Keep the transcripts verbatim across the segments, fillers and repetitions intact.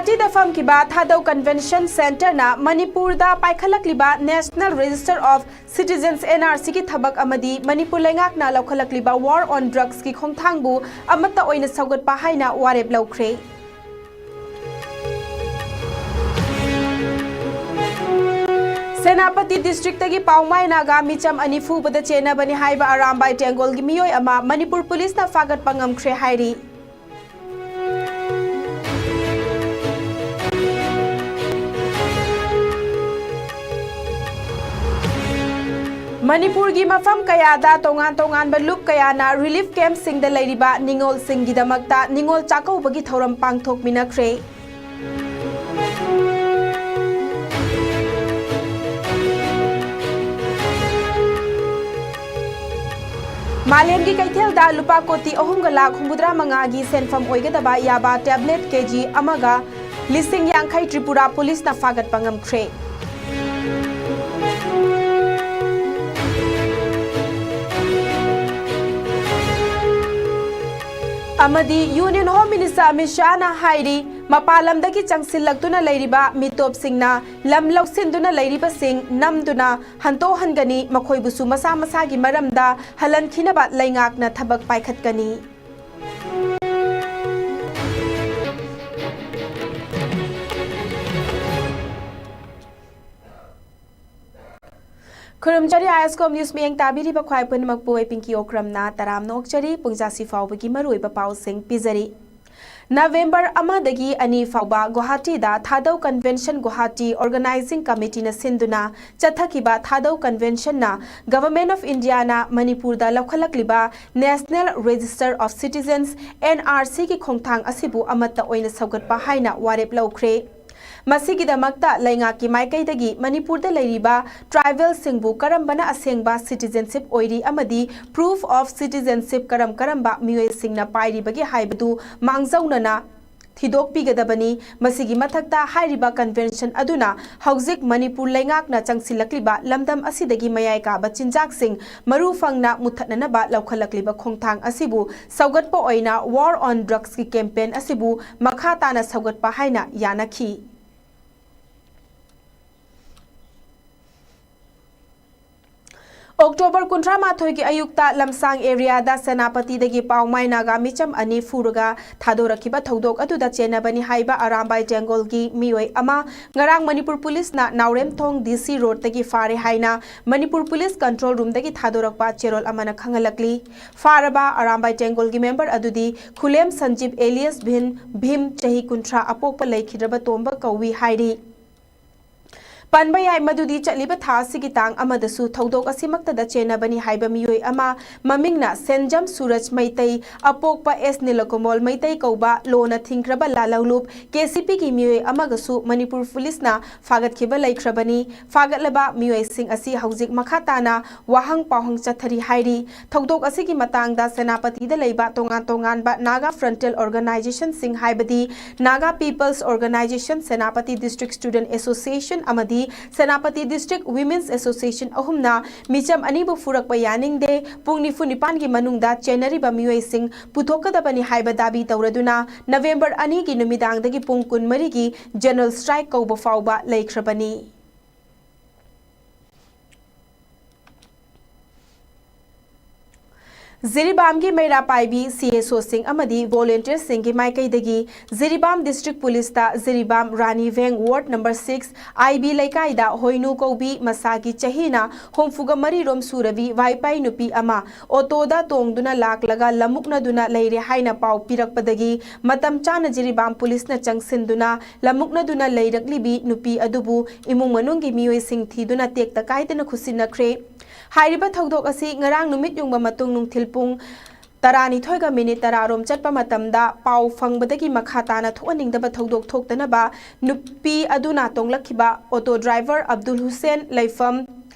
ꯒꯨꯋꯥꯍꯥꯇꯤꯗ ꯐꯝꯈꯤꯕ ꯊꯥꯗꯧ Convention Centreꯅ ꯃꯅꯤꯄꯨꯔꯗ ꯄꯥꯏꯈꯠꯂꯛꯂꯤꯕ National Register of Citizens, NRCꯒꯤ ꯊꯕꯛ ꯑꯃꯗꯤ ꯃꯅꯤꯄꯨꯔ ꯂꯩꯉꯥꯛꯅ ꯂꯧꯈꯠꯂꯛꯂꯤꯕ War on Drugsꯀꯤ ꯈꯣꯡꯊꯥꯡꯕꯨ ꯑꯃꯠꯇ ꯑꯣꯏꯅ ꯁꯧꯒꯠꯄ ꯍꯥꯏꯅ ꯋꯥꯔꯦꯞ ꯂꯧꯈ꯭ꯔꯦ꯫ ꯁꯦꯅꯥꯄꯇꯤ districtꯇꯒꯤ ꯄꯥꯎꯃꯥꯏ ꯅꯥꯒꯥ ꯃꯤꯆꯝ ꯑꯅꯤ ꯐꯨꯕꯗ ꯆꯦꯟꯅꯕꯅꯤ ꯍꯥꯏꯕ ꯑꯔꯥꯝꯕꯥꯏ ꯇꯦꯡꯒꯣꯜꯒꯤ ꯃꯤꯑꯣꯏ ꯑꯃ ꯃꯅꯤꯄꯨꯔ ꯄꯨꯂꯤꯁꯅ ꯐꯥꯒꯠꯄ ꯉꯝꯈ꯭ꯔꯦ ꯍꯥꯏꯔꯤ꯫ ꯃꯅꯤꯄꯨꯔꯒꯤ ꯃꯐꯝ ꯀꯌꯥꯗ ꯇꯣꯉꯥꯟ ꯇꯣꯉꯥꯟꯕ ꯂꯨꯞ ꯀꯌꯥꯅ relief campꯁꯤꯡꯗ ꯂꯩꯔꯤꯕ ꯅꯤꯉꯣꯜꯁꯤꯡꯒꯤꯗꯃꯛꯇ ꯅꯤꯉꯣꯜ ꯆꯥꯛꯀꯧꯕꯒꯤ ꯊꯧꯔꯝ ꯄꯥꯡꯊꯣꯛꯃꯤꯟꯅꯈ꯭ꯔꯦ꯫ ꯃꯥꯂꯦꯝꯒꯤ ꯀꯩꯊꯦꯜꯗ ꯂꯨꯄꯥ ꯀꯣꯇꯤ ꯑꯍꯨꯝꯒ ꯂꯥꯈ ꯍꯨꯝꯐꯨꯇꯔꯥ ꯃꯉꯥꯒꯤ ꯁꯦꯟꯐꯝ ꯑꯣꯏꯒꯗꯕ ꯌꯥꯕ tablet ꯀꯦ ꯖꯤ ꯑꯃꯒ ꯂꯤꯁꯤꯡ ꯌꯥꯡꯈꯩ ꯇ꯭ꯔꯤꯄꯨꯔꯥ ꯄꯨꯂꯤꯁꯅ ꯐꯥꯒꯠꯄ ꯉꯝꯈ꯭ꯔꯦ꯫ ꯑꯃꯗꯤ Union Home Minister ꯑꯃꯤꯠ ꯁꯥꯍꯅ ꯍꯥꯏꯔꯤ, ꯃꯄꯥꯟ ꯂꯝꯗꯒꯤ ꯆꯪꯁꯤꯜꯂꯛꯇꯨꯅ ꯂꯩꯔꯤꯕ ꯃꯤꯇꯣꯞꯁꯤꯡꯅ ꯂꯝ ꯂꯧꯁꯤꯟꯗꯨꯅ ꯂꯩꯔꯤꯕꯁꯤꯡ ꯅꯝꯗꯨꯅ ꯍꯟꯗꯣꯛꯍꯟꯒꯅꯤ, ꯃꯈꯣꯏꯕꯨꯁꯨ ꯃꯁꯥ ꯃꯁꯥꯒꯤ ꯃꯔꯝꯗ ꯍꯜꯍꯟꯈꯤꯅꯕ ꯂꯩꯉꯥꯛꯅ ꯊꯕꯛ ꯄꯥꯏꯈꯠꯀꯅꯤ꯫ ꯈꯨꯔꯨꯝꯖꯔꯤ, ISCOM News ꯃꯤꯠꯌꯦꯡ ꯇꯥꯕꯤꯔꯤꯕ ꯈ꯭ꯋꯥꯏ ꯄꯨꯝꯅꯃꯛꯄꯨ ꯑꯩ ꯄꯤꯡꯀꯤ ꯑꯣꯀ꯭ꯔꯝꯅ ꯇꯔꯥꯝꯅ ꯑꯣꯛꯆꯔꯤ꯫ ꯄꯨꯡꯖꯥꯁꯤ ꯐꯥꯎꯕꯒꯤ ꯃꯔꯨꯑꯣꯏꯕ ꯄꯥꯎꯁꯤꯡ ꯄꯤꯖꯔꯤ꯫ ꯅꯕꯦꯝꯕꯔ ꯑꯃꯗꯒꯤ ꯑꯅꯤ ꯐꯥꯎꯕ ꯒꯨꯋꯥꯍꯥꯇꯤꯗ ꯊꯥꯗꯧ Convention Guwahati Organizing Committeeꯅ ꯁꯤꯟꯗꯨꯅ ꯆꯠꯊꯈꯤꯕ ꯊꯥꯗꯧ Conventionꯅ Government of Indiaꯅ ꯃꯅꯤꯄꯨꯔꯗ ꯂꯧꯈꯠꯂꯛꯂꯤꯕ National Register of Citizens, NRCꯒꯤ ꯈꯣꯡꯊꯥꯡ ꯑꯁꯤꯕꯨ ꯑꯃꯠꯇ ꯑꯣꯏꯅ ꯁꯧꯒꯠꯄ ꯍꯥꯏꯅ ꯋꯥꯔꯦꯞ ꯂꯧꯈ꯭ꯔꯦ꯫ ꯃꯁꯤꯒꯤꯗꯃꯛꯇ ꯂꯩꯉꯥꯛꯀꯤ ꯃꯥꯏꯀꯩꯗꯒꯤ ꯃꯅꯤꯄꯨꯔꯗ ꯂꯩꯔꯤꯕ tribalꯁꯤꯡꯕꯨ ꯀꯔꯝꯕꯅ ꯑꯁꯦꯡꯕ citizenship ꯑꯣꯏꯔꯤ ꯑꯃꯗꯤ proof of citizenship ꯀꯔꯝ ꯀꯔꯝꯕ ꯃꯤꯑꯣꯏꯁꯤꯡꯅ ꯄꯥꯏꯔꯤꯕꯒꯦ ꯍꯥꯏꯕꯗꯨ ꯃꯥꯡꯖꯧꯅꯅ ꯊꯤꯗꯣꯛꯄꯤꯒꯗꯕꯅꯤ꯫ ꯃꯁꯤꯒꯤ ꯃꯊꯛꯇ, ꯍꯥꯏꯔꯤꯕ convention ꯑꯗꯨꯅ ꯍꯧꯖꯤꯛ ꯃꯅꯤꯄꯨꯔ ꯂꯩꯉꯥꯛꯅ ꯆꯪꯁꯤꯜꯂꯛꯂꯤꯕ ꯂꯝꯗꯝ ꯑꯁꯤꯗꯒꯤ ꯃꯌꯥꯏ ꯀꯥꯕ ꯆꯤꯟꯖꯥꯛꯁꯤꯡ ꯃꯔꯨ ꯐꯪꯅ ꯃꯨꯠꯊꯠꯅꯅꯕ ꯂꯧꯈꯠꯂꯛꯂꯤꯕ ꯈꯣꯡꯊꯥꯡ ꯑꯁꯤꯕꯨ ꯁꯧꯒꯠꯄ ꯑꯣꯏꯅ War on Drugsꯀꯤ campaign ꯑꯁꯤꯕꯨ ꯃꯈꯥ ꯇꯥꯅ ꯁꯧꯒꯠꯄ ꯍꯥꯏꯅ ꯌꯥꯅꯈꯤ꯫ ꯑꯣꯛꯇꯣꯕꯔ ꯀꯨꯟꯊ꯭ꯔꯥ ꯃꯥꯊꯣꯏꯒꯤ ꯑꯌꯨꯛꯇ ꯂꯝꯁꯥꯡ areaꯗ ꯁꯦꯅꯥꯄꯇꯤꯗꯒꯤ ꯄꯥꯎꯃꯥꯏ ꯅꯥꯒꯥ ꯃꯤꯆꯝ ꯑꯅꯤ ꯐꯨꯔꯒ ꯊꯥꯗꯣꯔꯛꯈꯤꯕ ꯊꯧꯗꯣꯛ ꯑꯗꯨꯗ ꯆꯦꯟꯅꯕꯅꯤ ꯍꯥꯏꯕ ꯑꯔꯥꯝꯕꯥꯏ ꯇꯦꯡꯒꯣꯜꯒꯤ ꯃꯤꯑꯣꯏ ꯑꯃ ꯉꯔꯥꯡ ꯃꯅꯤꯄꯨꯔ ꯄꯨꯂꯤꯁꯅ ꯅꯥꯎꯔꯦꯝꯊꯣꯡ DC roadꯇꯒꯤ ꯐꯥꯔꯦ ꯍꯥꯏꯅ ꯃꯅꯤꯄꯨꯔ ꯄꯨꯂꯤꯁ control roomꯗꯒꯤ ꯊꯥꯗꯣꯔꯛꯄ ꯆꯦꯔꯣꯜ ꯑꯃꯅ ꯈꯪꯍꯜꯂꯛꯂꯤ꯫ ꯐꯥꯔꯕ ꯑꯔꯥꯝꯕꯥꯏ ꯇꯦꯡꯒꯣꯜꯒꯤ member ꯑꯗꯨꯗꯤ ꯈꯨꯂꯦꯝ ꯁꯟꯖꯤꯞ alias ꯚꯤꯟ, ꯚꯤꯝ, ꯆꯍꯤ ꯀꯨꯟꯊ꯭ꯔꯥ, ꯑꯄꯣꯛꯄ ꯂꯩꯈꯤꯗ꯭ꯔꯕ ꯇꯣꯝꯕ ꯀꯧꯏ ꯍꯥꯏꯔꯤ꯫ ꯄꯟꯕ ꯌꯥꯏ ꯃꯗꯨꯗꯤ ꯆꯠꯂꯤꯕ ꯊꯥ ꯑꯁꯤꯒꯤ ꯇꯥꯡ ꯑꯃꯗꯁꯨ ꯊꯧꯗꯣꯛ ꯑꯁꯤꯃꯛꯇꯗ ꯆꯦꯟꯅꯕꯅꯤ ꯍꯥꯏꯕ ꯃꯤꯑꯣꯏ ꯑꯃ ꯃꯃꯤꯡꯅ ꯁꯦꯟꯖꯝ ꯁꯨꯔꯖ ꯃꯩꯇꯩ, ꯑꯄꯣꯛꯄ ꯑꯦꯁ ꯅꯤꯂꯀꯃꯣꯜ ꯃꯩꯇꯩ ꯀꯧꯕ ꯂꯣꯅ ꯊꯤꯡꯈ꯭ꯔꯕ ꯂꯥꯂꯧꯂꯨꯞ KCPꯒꯤ ꯃꯤꯑꯣꯏ ꯑꯃꯒꯁꯨ ꯃꯅꯤꯄꯨꯔ ꯄꯨꯂꯤꯁꯅ ꯐꯥꯒꯠꯈꯤꯕ ꯂꯩꯈ꯭ꯔꯕꯅꯤ꯫ ꯐꯥꯒꯠꯂꯕ ꯃꯤꯑꯣꯏꯁꯤꯡ ꯑꯁꯤ ꯍꯧꯖꯤꯛ ꯃꯈꯥ ꯇꯥꯅ ꯋꯥꯍꯪ ꯄꯥꯎꯍꯪ ꯆꯠꯊꯔꯤ ꯍꯥꯏꯔꯤ꯫ ꯊꯧꯗꯣꯛ ꯑꯁꯤꯒꯤ ꯃꯇꯥꯡꯗ ꯁꯦꯅꯥꯄꯇꯤꯗ ꯂꯩꯕ ꯇꯣꯉꯥꯟ ꯇꯣꯉꯥꯟꯕ Naga frontal organizationꯁꯤꯡ ꯍꯥꯏꯕꯗꯤ Naga People's Organisation, Senapati District Student Association ꯑꯃꯗꯤ Senapati District Women's Association ꯑꯍꯨꯝꯅ ꯃꯤꯆꯝ ꯑꯅꯤꯕꯨ ꯐꯨꯔꯛꯄ ꯌꯥꯅꯤꯡꯗꯦ, ꯄꯨꯡ ꯅꯤꯐꯨ ꯅꯤꯄꯥꯟꯒꯤ ꯃꯅꯨꯡꯗ ꯆꯦꯟꯅꯔꯤꯕ ꯃꯤꯑꯣꯏꯁꯤꯡ ꯄꯨꯊꯣꯛꯀꯗꯕꯅꯤ ꯍꯥꯏꯕ ꯗꯥꯕꯤ ꯇꯧꯔꯗꯨꯅ ꯅꯕꯦꯝꯕꯔ ꯑꯅꯤꯒꯤ ꯅꯨꯃꯤꯗꯥꯡꯗꯒꯤ ꯄꯨꯡ ꯀꯨꯟꯃꯔꯤꯒꯤ general strike ꯀꯧꯕ ꯐꯥꯎꯕ ꯂꯩꯈ꯭ꯔꯕꯅꯤ꯫ ꯖꯤꯔꯤꯕꯥꯝꯒꯤ ꯃꯩꯔꯥ ꯄꯥꯏꯕꯤ CSOꯁꯤꯡ ꯑꯃꯗꯤ volunteerꯁꯤꯡꯒꯤ ꯃꯥꯏꯀꯩꯗꯒꯤ ꯖꯤꯔꯤꯕꯥꯝ District Policeꯇ ꯖꯤꯔꯤꯕꯥꯝ ꯔꯥꯅꯤ ꯚꯦꯡ Ward number six IB ꯂꯩꯀꯥꯏꯗ ꯍꯣꯏꯅꯨ ꯀꯧꯕꯤ ꯃꯁꯥꯒꯤ ꯆꯍꯤꯅ ꯍꯨꯝꯐꯨꯒ ꯃꯔꯤ ꯔꯣꯝ ꯁꯨꯔꯕꯤ ꯋꯥꯏꯄꯥꯏ ꯅꯨꯄꯤ ꯑꯃ ꯑꯣꯇꯣꯗ ꯇꯣꯡꯗꯨꯅ ꯂꯥꯛꯂꯒ ꯂꯝꯃꯨꯛꯅꯗꯨꯅ ꯂꯩꯔꯦ ꯍꯥꯏꯅ ꯄꯥꯎ ꯄꯤꯔꯛꯄꯗꯒꯤ ꯃꯇꯝ ꯆꯥꯅ ꯖꯤꯔꯤꯕꯥꯝ ꯄꯨꯂꯤꯁꯅ ꯆꯪꯁꯤꯟꯗꯨꯅ ꯂꯝꯃꯨꯛꯅꯗꯨꯅ ꯂꯩꯔꯛꯂꯤꯕꯤ ꯅꯨꯄꯤ ꯑꯗꯨꯕꯨ ꯏꯃꯨꯡ ꯃꯅꯨꯡꯒꯤ ꯃꯤꯑꯣꯏꯁꯤꯡ ꯊꯤꯗꯨꯅ ꯇꯦꯛꯇ ꯀꯥꯏꯗꯅ ꯈꯨꯠꯁꯤꯟꯅꯈ꯭ꯔꯦ꯫ ꯍꯥꯏꯔꯤꯕ ꯊꯧꯗꯣꯛ ꯑꯁꯤ ꯉꯔꯥꯡ ꯅꯨꯃꯤꯠ ꯌꯨꯡꯕ ꯃꯇꯨꯡ ꯅꯨꯡꯊꯤꯜ ꯄꯨꯡ ꯇꯔꯥꯅꯤꯊꯣꯏꯒ minute ꯇꯔꯥ ꯔꯣꯝ ꯆꯠꯄ ꯃꯇꯝꯗ ꯄꯥꯎ ꯐꯪꯕꯗꯒꯤ ꯃꯈꯥ ꯇꯥꯅ ꯊꯣꯛꯍꯟꯅꯤꯡꯗꯕ ꯊꯧꯗꯣꯛ ꯊꯣꯛꯇꯅꯕ ꯅꯨꯄꯤ ꯑꯗꯨꯅ ꯇꯣꯡꯂꯛꯈꯤꯕ auto driver ꯑꯕꯗꯨꯜ ꯍꯨꯁꯦꯟ, ꯂꯩꯐꯝ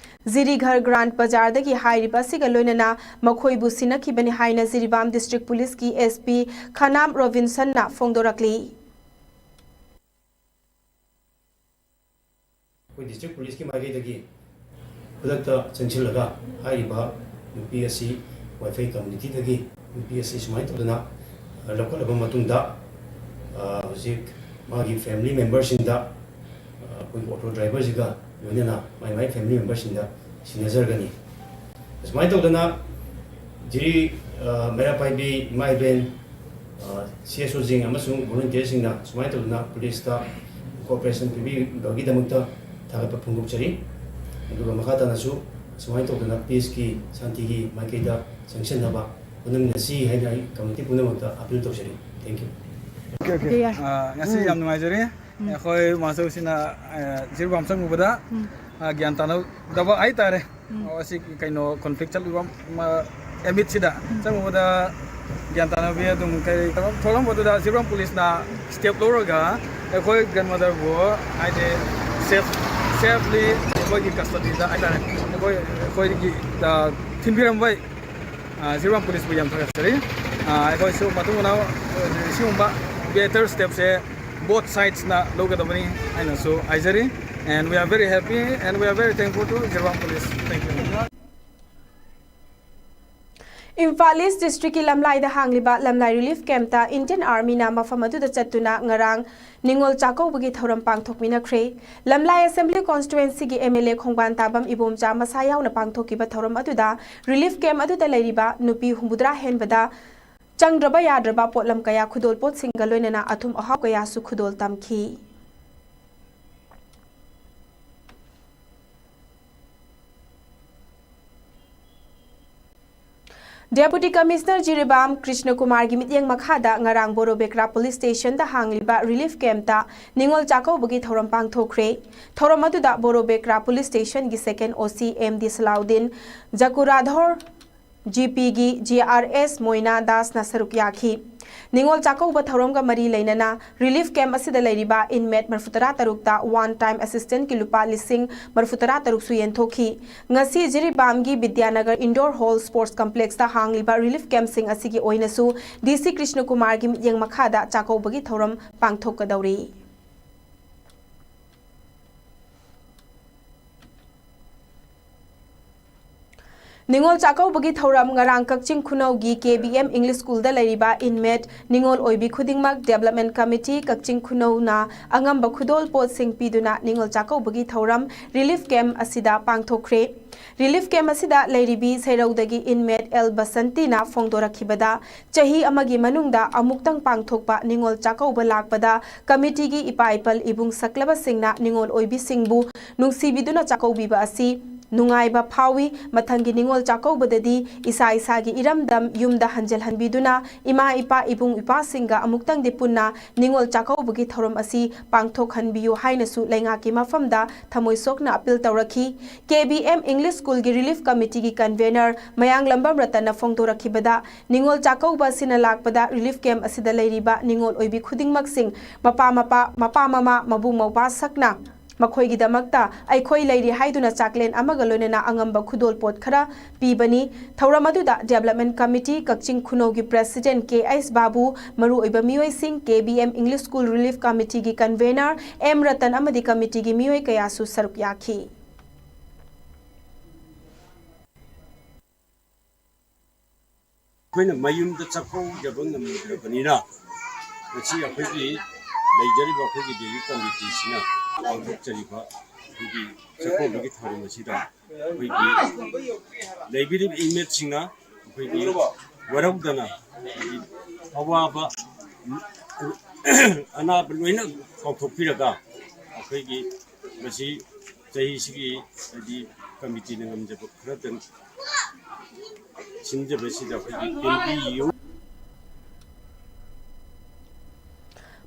ꯖꯤꯔꯤꯘꯔ ꯒ꯭ꯔꯥꯟ ꯕꯖꯥꯔꯗꯒꯤ ꯍꯥꯏꯔꯤꯕ ꯑꯁꯤꯒ ꯂꯣꯏꯅꯅ ꯃꯈꯣꯏꯕꯨ ꯁꯤꯟꯅꯈꯤꯕꯅꯤ ꯍꯥꯏꯅ ꯖꯤꯔꯤꯕꯥꯝ ꯗꯤꯁꯇ꯭ꯔꯤꯛ ꯄꯨꯂꯤꯁꯀꯤ SP ꯈꯅꯥꯝ ꯔꯣꯕꯤꯟꯁꯟꯅ ꯐꯣꯡꯗꯣꯔꯛꯂꯤ꯫ ꯑꯩꯈꯣꯏ ꯗꯤꯁꯇ꯭ꯔꯤꯛ ꯄꯨꯂꯤꯁꯀꯤ ꯃꯥꯏꯀꯩꯗꯒꯤ ꯈꯨꯗꯛꯇ ꯆꯪꯁꯤꯜꯂꯒ ꯍꯥꯏꯔꯤꯕ ꯅꯨꯄꯤ ꯑꯁꯤ ꯋꯥꯏꯐꯩ ꯀꯝꯃ꯭ꯌꯨꯅꯤꯇꯤꯗꯒꯤ ꯅꯨꯄꯤ ꯑꯁꯤ ꯁꯨꯃꯥꯏꯅ ꯇꯧꯗꯅ, ꯑ, ꯂꯧꯈꯠꯂꯕ ꯃꯇꯨꯡꯗ, ꯑ, ꯍꯧꯖꯤꯛ ꯃꯥꯒꯤ ꯐꯦꯃꯤꯂꯤ ꯃꯦꯝꯕꯔꯁꯤꯡꯗ, ꯑ, ꯑꯩꯈꯣꯏꯒꯤ ꯑꯣꯇꯣ ꯗ꯭ꯔꯥꯏꯚꯔꯁꯤꯒ ꯂꯣꯏꯅꯅ ꯃꯥꯏ ꯃꯥꯏ ꯐꯦꯃꯤꯂꯤ ꯃꯦꯝꯕꯔꯁꯤꯡꯗ ꯁꯤꯟꯅꯖꯔꯒꯅꯤ꯫ ꯑꯁꯨꯃꯥꯏꯅ ꯇꯧꯗꯅ ꯖꯤꯔꯤ, ꯑ, ꯃꯩꯔꯥ ꯄꯥꯏꯕꯤ ꯏꯃꯥ ꯏꯕꯦꯟ, ꯑ, CSOꯁꯤꯡ ꯑꯃꯁꯨꯡ ꯚꯣꯂꯨꯟꯇꯤꯌꯔꯁꯤꯡꯅ ꯁꯨꯃꯥꯏꯅ ꯇꯧꯗꯅ ꯄꯨꯂꯤꯁꯇ ꯀꯣꯑꯣꯄꯔꯦꯁꯟ ꯄꯤꯕꯤꯕꯒꯤꯗꯃꯛꯇ ꯊꯥꯒꯠꯄ ꯐꯣꯡꯗꯣꯛꯆꯔꯤ꯫ ꯑꯗꯨꯒ ꯃꯈꯥ ꯇꯥꯅꯁꯨ ꯁꯨꯃꯥꯏꯅ ꯇꯧꯗꯅ ꯄꯤꯁꯀꯤ, ꯁꯥꯟꯇꯤꯒꯤ ꯃꯥꯏꯀꯩꯗ ꯆꯪꯁꯤꯟꯅꯕ ꯍꯣꯠꯅꯃꯤꯟꯅꯁꯤ ꯍꯥꯏꯅ ꯑꯩ ꯀꯝꯃꯨꯅꯤꯇꯤ ꯄꯨꯝꯅꯃꯛꯇ ꯑꯥꯄꯤꯜ ꯇꯧꯖꯔꯤ꯫ Thank you꯫ Okay, okay. ꯑ, ꯉꯁꯤ ꯌꯥꯝ ꯅꯨꯡꯉꯥꯏꯖꯔꯤ꯫ ꯑꯩꯈꯣꯏ ꯃꯥꯁꯇꯔꯁꯤꯅ, ꯑ, ꯖꯤꯔꯤꯕꯥꯝ ꯆꯪꯉꯨꯕꯗ, ꯑ, ꯒ꯭ꯌꯥꯟ ꯇꯥꯅꯗꯕ ꯍꯥꯏꯇꯥꯔꯦ꯫ ꯑꯣ, ꯑꯁꯤ ꯀꯩꯅꯣ ꯀꯣꯟꯐ꯭ꯂꯤꯛ ꯆꯠꯂꯤꯕ, ꯑ, ꯑꯦꯃꯤꯠꯁꯤꯗ ꯆꯪꯉꯨꯕꯗ ꯒ꯭ꯌꯥꯟ ꯇꯥꯅꯕꯤ ꯑꯗꯨꯝ ꯀꯔꯤ ꯊꯣꯛꯂꯝꯕꯗꯨꯗ ꯖꯤꯔꯤꯕꯥꯝ ꯄꯨꯂꯤꯁꯅ ꯁ꯭ꯇꯦꯞ ꯂꯧꯔꯒ ꯑꯩꯈꯣꯏ ꯒ꯭ꯔꯥꯟꯃꯗꯔꯕꯨ ꯍꯥꯏꯗꯤ ꯁꯦꯐ, ꯁꯦꯐꯂꯤ ꯑꯩꯈꯣꯏꯒꯤ ꯀꯁꯇꯗꯤꯗ ꯍꯥꯏꯇꯥꯔꯦ, ꯑꯩꯈꯣꯏ, ꯑꯩꯈꯣꯏꯒꯤ, ꯑ, ꯊꯤꯟꯕꯤꯔꯝꯕꯩ ꯑ, ꯖꯤꯔꯤꯕꯥꯝ ꯄꯨꯂꯤꯁꯄꯨ ꯌꯥꯝ ꯊꯥꯒꯠꯆꯔꯤ꯫ ꯑ, ꯑꯩꯈꯣꯏꯁꯨ ꯃꯇꯨꯡ ꯃꯅꯥꯎ, ꯑ, ꯁꯤꯒꯨꯝꯕ ꯕꯦꯇꯔ ꯁ꯭ꯇꯦꯞꯁꯦ ꯕꯣꯠ ꯁꯥꯏꯗꯁꯅ ꯂꯧꯒꯗꯕꯅꯤ ꯍꯥꯏꯅꯁꯨ ꯍꯥꯏꯖꯔꯤ꯫ And we are very happy and we are very thankful to Jiribam Police. Thank you. Imphal ꯏꯁ ꯗꯤꯁꯇ꯭ꯔꯤꯛꯀꯤ ꯂꯝꯂꯥꯏꯗ ꯍꯥꯡꯂꯤꯕ ꯂꯝꯂꯥꯏ ꯔꯤꯂꯤꯐ ꯀꯦꯝꯞꯇ ꯏꯟꯗꯤꯌꯟ ꯑꯥꯔꯃꯤꯅ ꯃꯐꯝ ꯑꯗꯨꯗ ꯆꯠꯇꯨꯅ ꯉꯔꯥꯡ ꯅꯤꯉꯣꯜ ꯆꯥꯛꯀꯧꯕꯒꯤ ꯊꯧꯔꯝ ꯄꯥꯡꯊꯣꯛꯃꯤꯟꯅꯈ꯭ꯔꯦ꯫ ꯂꯝꯂꯥꯏ ꯑꯦꯁꯦꯝꯕ꯭ꯂꯤ ꯀꯣꯟꯁꯇꯤꯇ꯭ꯋꯦꯟꯁꯤꯒꯤ MLA ꯈꯣꯡꯕꯥꯟ ꯇꯥꯕꯝ ꯏꯕꯣꯝꯆꯥ ꯃꯁꯥ ꯌꯥꯎꯅ ꯄꯥꯡꯊꯣꯛꯈꯤꯕ ꯊꯧꯔꯝ ꯑꯗꯨꯗ ꯔꯤꯂꯤꯐ ꯀꯦꯝꯞ ꯑꯗꯨꯗ ꯂꯩꯔꯤꯕ ꯅꯨꯄꯤ ꯍꯨꯝꯐꯨꯇꯔꯥ ꯍꯦꯟꯕꯗ ꯆꯪꯗ꯭ꯔꯕ ꯌꯥꯗ꯭ꯔꯕ ꯄꯣꯠꯂꯝ ꯀꯌꯥ, ꯈꯨꯗꯣꯜꯄꯣꯠꯁꯤꯡꯒ ꯂꯣꯏꯅꯅ ꯑꯊꯨꯝ ꯑꯍꯥꯎ ꯀꯌꯥꯁꯨ ꯈꯨꯗꯣꯜ ꯇꯝꯈꯤ꯫ Deputy Commissioner ꯖꯤꯔꯤꯕꯥꯝ ꯀ꯭ꯔꯤꯁꯅ ꯀꯨꯃꯥꯔꯒꯤ ꯃꯤꯠꯌꯦꯡ ꯃꯈꯥꯗ ꯉꯔꯥꯡ ꯕꯣꯔꯣꯕꯦꯀ꯭ꯔꯥ ꯄꯨꯂꯤꯁ ꯁ꯭ꯇꯦꯁꯟꯗ ꯍꯥꯡꯂꯤꯕ ꯔꯤꯂꯤꯐ ꯀꯦꯝꯞꯇ ꯅꯤꯉꯣꯜ ꯆꯥꯛꯀꯧꯕꯒꯤ ꯊꯧꯔꯝ ꯄꯥꯡꯊꯣꯛꯈ꯭ꯔꯦ꯫ ꯊꯧꯔꯝ ꯑꯗꯨꯗ ꯕꯣꯔꯣꯕꯦꯀ꯭ꯔꯥ ꯄꯨꯂꯤꯁ ꯁ꯭ꯇꯦꯁꯟꯒꯤ second OC MD Salauddin, Jakuradhor G ꯄꯤꯒꯤ ꯖꯤ ꯑꯥꯔ ꯑꯦꯁ ꯃꯣꯏꯅꯥ ꯗꯥꯁꯅ ꯁꯔꯨꯛ ꯌꯥꯈꯤ꯫ ꯅꯤꯉꯣꯜ ꯆꯥꯛꯀꯧꯕ ꯊꯧꯔꯝꯒ ꯃꯔꯤ ꯂꯩꯅꯅ relief camp ꯑꯁꯤꯗ ꯂꯩꯔꯤꯕ inmate ꯃꯔꯐꯨꯇꯔꯥ ꯇꯔꯨꯛꯇ one time assistance ꯀꯤ ꯂꯨꯄꯥ ꯂꯤꯁꯤꯡ ꯃꯔꯐꯨꯇꯔꯥ ꯇꯔꯨꯛꯁꯨ ꯌꯦꯟꯊꯣꯛꯈꯤ꯫ ꯉꯁꯤ ꯖꯤꯔꯤꯕꯥꯝꯒꯤ ꯕꯤꯗ꯭ꯌꯥꯅꯒꯔ indoor hall sports complex ꯇ ꯍꯥꯡꯂꯤꯕ relief camp ꯁꯤꯡ ꯑꯁꯤꯒꯤ ꯑꯣꯏꯅꯁꯨ ꯗꯤ ꯁꯤ ꯀ꯭ꯔꯤꯁꯅꯀꯨꯃꯥꯔꯒꯤ ꯃꯤꯠꯌꯦꯡ ꯃꯈꯥꯗ ꯆꯥꯛꯀꯧꯕꯒꯤ ꯊꯧꯔꯝ ꯄꯥꯡꯊꯣꯛꯀꯗꯧꯔꯤ꯫ ꯅꯤꯉꯣꯜ ꯆꯥꯛꯀꯧꯕꯒꯤ ꯊꯧꯔꯝ ꯉꯔꯥꯡ ꯀꯛꯆꯤꯡ ꯈꯨꯅꯧꯒꯤ ꯀꯦ ꯕꯤ ꯑꯦꯝ English School ꯗ ꯂꯩꯔꯤꯕ inmate ꯅꯤꯉꯣꯜ ꯑꯣꯏꯕꯤ ꯈꯨꯗꯤꯡꯃꯛ Development Committee ꯀꯛꯆꯤꯡ ꯈꯨꯅꯧꯅ ꯑꯉꯝꯕ ꯈꯨꯗꯣꯜ ꯄꯣꯠꯁꯤꯡ ꯄꯤꯗꯨꯅ ꯅꯤꯉꯣꯜ ꯆꯥꯛꯀꯧꯕꯒꯤ ꯊꯧꯔꯝ relief camp ꯑꯁꯤꯗ ꯄꯥꯡꯊꯣꯛꯈ꯭ꯔꯦ꯫ Relief camp ꯑꯁꯤꯗ ꯂꯩꯔꯤꯕꯤ ꯁꯩꯔꯧꯗꯒꯤ inmate ꯑꯦꯜ ꯕꯁꯟꯇꯤꯅ ꯐꯣꯡꯗꯣꯔꯛꯈꯤꯕꯗ, ꯆꯍꯤ ꯑꯃꯒꯤ ꯃꯅꯨꯡꯗ ꯑꯃꯨꯛꯇꯪ ꯄꯥꯡꯊꯣꯛꯄ ꯅꯤꯉꯣꯜ ꯆꯥꯛꯀꯧꯕ ꯂꯥꯛꯄꯗ committee ꯒꯤ ꯏꯄꯥ ꯏꯄꯜ ꯏꯕꯨꯡ ꯁꯛꯂꯕꯁꯤꯡꯅ ꯅꯤꯉꯣꯜ ꯑꯣꯏꯕꯤꯁꯤꯡꯕꯨ ꯅꯨꯡꯁꯤꯕꯤꯗꯨꯅ ꯆꯥꯛꯀꯧꯕꯤꯕ ꯑꯁꯤ ꯅꯨꯡꯉꯥꯏꯕ ꯐꯥꯎꯏ꯫ ꯃꯊꯪꯒꯤ ꯅꯤꯉꯣꯜ ꯆꯥꯛꯀꯧꯕꯗꯗꯤ ꯏꯁꯥ ꯏꯁꯥꯒꯤ ꯏꯔꯝꯗꯝ ꯌꯨꯝꯗ ꯍꯟꯖꯤꯜꯍꯟꯕꯤꯗꯨꯅ ꯏꯃꯥ ꯏꯄꯥ ꯏꯕꯨꯡ ꯏꯄ꯭ꯋꯥꯁꯤꯡꯒ ꯑꯃꯨꯛꯇꯪꯗꯤ ꯄꯨꯟꯅ ꯅꯤꯉꯣꯜ ꯆꯥꯛꯀꯧꯕꯒꯤ ꯊꯧꯔꯝ ꯑꯁꯤ ꯄꯥꯡꯊꯣꯛꯍꯟꯕꯤꯌꯨ ꯍꯥꯏꯅꯁꯨ ꯂꯩꯉꯥꯛꯀꯤ ꯃꯐꯝꯗ ꯊꯃꯣꯏ ꯁꯣꯛꯅ appeal ꯇꯧꯔꯛꯈꯤ꯫ ꯀꯦ ꯕꯤ ꯑꯦꯝ English School ꯒꯤ relief committee ꯒꯤ convener ꯃꯌꯥꯡꯂꯝꯕꯝ ꯔꯇꯟꯅ ꯐꯣꯡꯗꯣꯔꯛꯈꯤꯕꯗ, ꯅꯤꯉꯣꯜ ꯆꯥꯛꯀꯧꯕ ꯑꯁꯤꯅ ꯂꯥꯛꯄꯗ relief camp ꯑꯁꯤꯗ ꯂꯩꯔꯤꯕ ꯅꯤꯉꯣꯜ ꯑꯣꯏꯕꯤ ꯈꯨꯗꯤꯡꯃꯛꯁꯤꯡ ꯃꯄꯥ ꯃꯄꯥ, ꯃꯄꯥ ꯃꯃꯥ, ꯃꯕꯨꯡ ꯃꯧꯄ꯭ꯋꯥ ꯁꯛꯅ ꯃꯈꯣꯏꯒꯤꯗꯃꯛꯇ ꯑꯩꯈꯣꯏ ꯂꯩꯔꯤ ꯍꯥꯏꯗꯨꯅ ꯆꯥꯛꯂꯦꯟ ꯑꯃꯒ ꯂꯣꯏꯅꯅ ꯑꯉꯝꯕ ꯈꯨꯗꯣꯜ ꯄꯣꯠ ꯈꯔ ꯄꯤꯕꯅꯤ꯫ ꯊꯧꯔꯝ ꯑꯗꯨꯗ Development Committee ꯀꯛꯆꯤꯡ ꯈꯨꯅꯧꯒꯤ President ꯀꯦ ꯑꯩꯆ ꯕꯥꯕꯨ, ꯃꯔꯨꯑꯣꯏꯕ ꯃꯤꯑꯣꯏꯁꯤꯡ, K B M English School relief committee ꯒꯤ convener ꯑꯦꯝ ꯔꯇꯟ ꯑꯃꯗꯤ committee ꯒꯤ ꯃꯤꯑꯣꯏ ꯀꯌꯥꯁꯨ ꯁꯔꯨꯛ ꯌꯥꯈꯤ꯫ ꯑꯩꯈꯣꯏꯅ ꯃꯌꯨꯝꯗ ꯆꯥꯛꯀꯧꯖꯕ ꯉꯝꯗ꯭ꯔꯕꯅꯤꯅ, ꯉꯁꯤ ꯑꯩꯈꯣꯏꯒꯤ ꯂꯩꯖꯔꯤꯕ ꯑꯩꯈꯣꯏꯒꯤ relief committee ꯁꯤꯅ ꯄꯥꯡꯊꯣꯛꯆꯔꯤꯕ ꯑꯩꯈꯣꯏꯒꯤ ꯆꯥꯛꯀꯧꯕꯒꯤ ꯊꯧꯔꯝ ꯑꯁꯤꯗ ꯑꯩꯈꯣꯏꯒꯤ ꯂꯩꯕꯤꯔꯤꯕ inmate ꯁꯤꯡꯅ ꯑꯩꯈꯣꯏꯒꯤ ꯋꯥꯔꯧꯗꯅ ꯑꯩꯈꯣꯏꯒꯤ ꯑꯋꯥꯕ, ꯑꯅꯥꯕ ꯂꯣꯏꯅ ꯀꯥꯎꯊꯣꯛꯄꯤꯔꯒ ꯑꯩꯈꯣꯏꯒꯤ ꯃꯁꯤ ꯆꯍꯤꯁꯤꯒꯤ ꯍꯥꯏꯗꯤ committee ꯅ ꯉꯝꯖꯕ ꯈꯔꯗꯪ ꯁꯤꯟꯖꯕꯁꯤꯗ ꯑꯩꯈꯣꯏꯒꯤ ꯄꯦꯟꯕꯤꯌꯨ꯫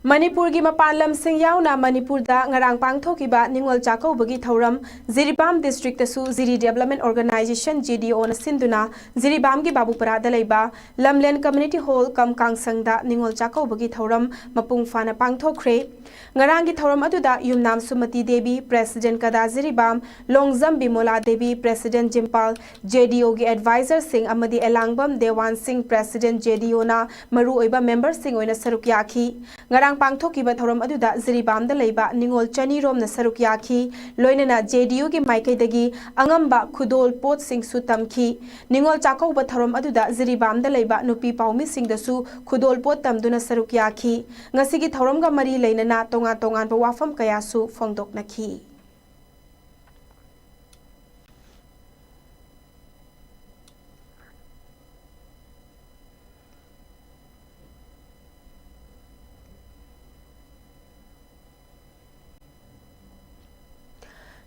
ꯃꯅꯤꯄꯨꯔꯒꯤ ꯃꯄꯥꯟ ꯂꯝꯁꯤꯡ ꯌꯥꯎꯅ ꯃꯅꯤꯄꯨꯔꯗ ꯉꯔꯥꯡ ꯄꯥꯡꯊꯣꯛꯈꯤꯕ ꯅꯤꯉꯣꯜ ꯆꯥꯛꯀꯧꯕꯒꯤ ꯊꯧꯔꯝ ꯖꯤꯔꯤꯕꯥꯝ ꯗꯤꯁꯇ꯭ꯔꯤꯛꯇꯁꯨ ꯖꯤꯔꯤ ꯗꯤꯕꯦꯂꯞꯃꯦꯟ ꯑꯣꯔꯒꯅꯥꯏꯖꯦꯁꯟ, ꯖꯤ ꯗꯤ ꯑꯣꯅ ꯁꯤꯟꯗꯨꯅ ꯖꯤꯔꯤꯕꯥꯝꯒꯤ ꯕꯥꯕꯨꯄꯔꯥꯗ ꯂꯩꯕ ꯂꯝꯂꯦꯟ ꯀꯝꯃ꯭ꯌꯨꯅꯤꯇꯤ ꯍꯣꯜ ꯀꯝ ꯀꯥꯡꯁꯪꯗ ꯅꯤꯉꯣꯜ ꯆꯥꯛꯀꯧꯕꯒꯤ ꯊꯧꯔꯝ ꯃꯄꯨꯡ ꯐꯥꯅ ꯄꯥꯡꯊꯣꯛꯈ꯭ꯔꯦ꯫ ꯉꯔꯥꯡꯒꯤ ꯊꯧꯔꯝ ꯑꯗꯨꯗ ꯌꯨꯝꯅꯥꯝ ꯁꯨꯃꯇꯤ ꯗꯦꯕꯤ, ꯄ꯭ꯔꯦꯁꯤꯗꯦꯟꯠ ꯀꯗꯥ ꯖꯤꯔꯤꯕꯥꯝ, ꯂꯣꯡꯖꯝ ꯕꯤꯃꯣꯂꯥ ꯗꯦꯕꯤ, ꯄ꯭ꯔꯦꯁꯤꯗꯦꯟꯠ ꯖꯤꯝꯄꯥꯜ, ꯖꯦ ꯗꯤ ꯑꯣꯒꯤ ꯑꯦꯗꯚꯥꯏꯖꯔꯁꯤꯡ ꯑꯃꯗꯤ ꯑꯦꯂꯥꯡꯕꯝ ꯗꯦꯋꯥꯟ ꯁꯤꯡ, ꯄ꯭ꯔꯦꯁꯤꯗꯦꯟꯠ, ꯖꯦ ꯗꯤ ꯑꯣꯅ ꯃꯔꯨꯑꯣꯏꯕ ꯃꯦꯝꯕꯔꯁꯤꯡ ꯑꯣꯏꯅ ꯁꯔꯨꯛ ꯌꯥꯈꯤ꯫ ꯉꯔꯥꯡ ꯄꯥꯡꯊꯣꯛꯈꯤꯕ ꯊꯧꯔꯝ ꯑꯗꯨꯗ ꯖꯤꯔꯤꯕꯥꯝꯗ ꯂꯩꯕ ꯅꯤꯉꯣꯜ ꯆꯅꯤ ꯔꯣꯝꯅ ꯁꯔꯨꯛ ꯌꯥꯈꯤ꯫ ꯂꯣꯏꯅꯅ ꯖꯦ ꯗꯤ ꯌꯨꯒꯤ ꯃꯥꯏꯀꯩꯗꯒꯤ ꯑꯉꯝꯕ ꯈꯨꯗꯣꯜ ꯄꯣꯠꯁꯤꯡꯁꯨ ꯇꯝꯈꯤ꯫ ꯅꯤꯉꯣꯜ ꯆꯥꯛꯀꯧꯕ ꯊꯧꯔꯝ ꯑꯗꯨꯗ ꯖꯤꯔꯤꯕꯥꯝꯗ ꯂꯩꯕ ꯅꯨꯄꯤ ꯄꯥꯎꯃꯤꯁꯤꯡꯗꯁꯨ ꯈꯨꯗꯣꯜ ꯄꯣꯠ ꯇꯝꯗꯨꯅ ꯁꯔꯨꯛ ꯌꯥꯈꯤ꯫ ꯉꯁꯤꯒꯤ ꯊꯧꯔꯝꯒ ꯃꯔꯤ ꯂꯩꯅꯅ ꯇꯣꯉꯥꯟ ꯇꯣꯉꯥꯟꯕ ꯋꯥꯐꯝ ꯀꯌꯥꯁꯨ ꯐꯣꯡꯗꯣꯛꯅꯈꯤ꯫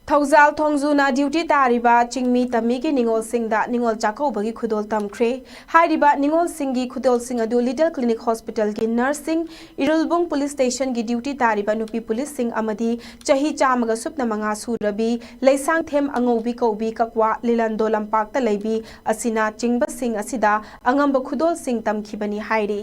ꯊꯧꯖꯥꯜ ꯊꯣꯡꯖꯨꯅ ꯗ꯭ꯌꯨꯇꯤ ꯇꯥꯔꯤꯕ ꯆꯤꯡꯃꯤ ꯇꯝꯃꯤꯒꯤ ꯅꯤꯉꯣꯜꯁꯤꯡꯗ ꯅꯤꯉꯣꯜ ꯆꯥꯛꯀꯧꯕꯒꯤ ꯈꯨꯗꯣꯜ ꯇꯝꯈ꯭ꯔꯦ꯫ ꯍꯥꯏꯔꯤꯕ ꯅꯤꯉꯣꯜꯁꯤꯡꯒꯤ ꯈꯨꯗꯣꯜꯁꯤꯡ ꯑꯗꯨ ꯂꯤꯇꯜ ꯀ꯭ꯂꯤꯅꯤꯛ ꯍꯣꯁꯄꯤꯇꯥꯜꯒꯤ ꯅꯔꯁꯁꯤꯡ, ꯏꯔꯨꯜꯕꯨꯡ ꯄꯨꯂꯤꯁ ꯁ꯭ꯇꯦꯁꯟꯒꯤ ꯗ꯭ꯌꯨꯇꯤ ꯇꯥꯔꯤꯕ ꯅꯨꯄꯤ ꯄꯨꯂꯤꯁꯁꯤꯡ ꯑꯃꯗꯤ ꯆꯍꯤ ꯆꯥꯝꯃꯒ ꯁꯨꯞꯅ ꯃꯉꯥ ꯁꯨꯔꯕꯤ ꯂꯩꯁꯥꯡꯊꯦꯝ ꯑꯉꯧꯕꯤ ꯀꯧꯕꯤ ꯀꯛꯋꯥ ꯂꯤꯂꯟꯗꯣ ꯂꯝꯄꯥꯛꯇ ꯂꯩꯕꯤ ꯑꯁꯤꯅꯆꯤꯡꯕꯁꯤꯡ ꯑꯁꯤꯗ ꯑꯉꯝꯕ ꯈꯨꯗꯣꯜꯁꯤꯡ ꯇꯝꯈꯤꯕꯅꯤ ꯍꯥꯏꯔꯤ꯫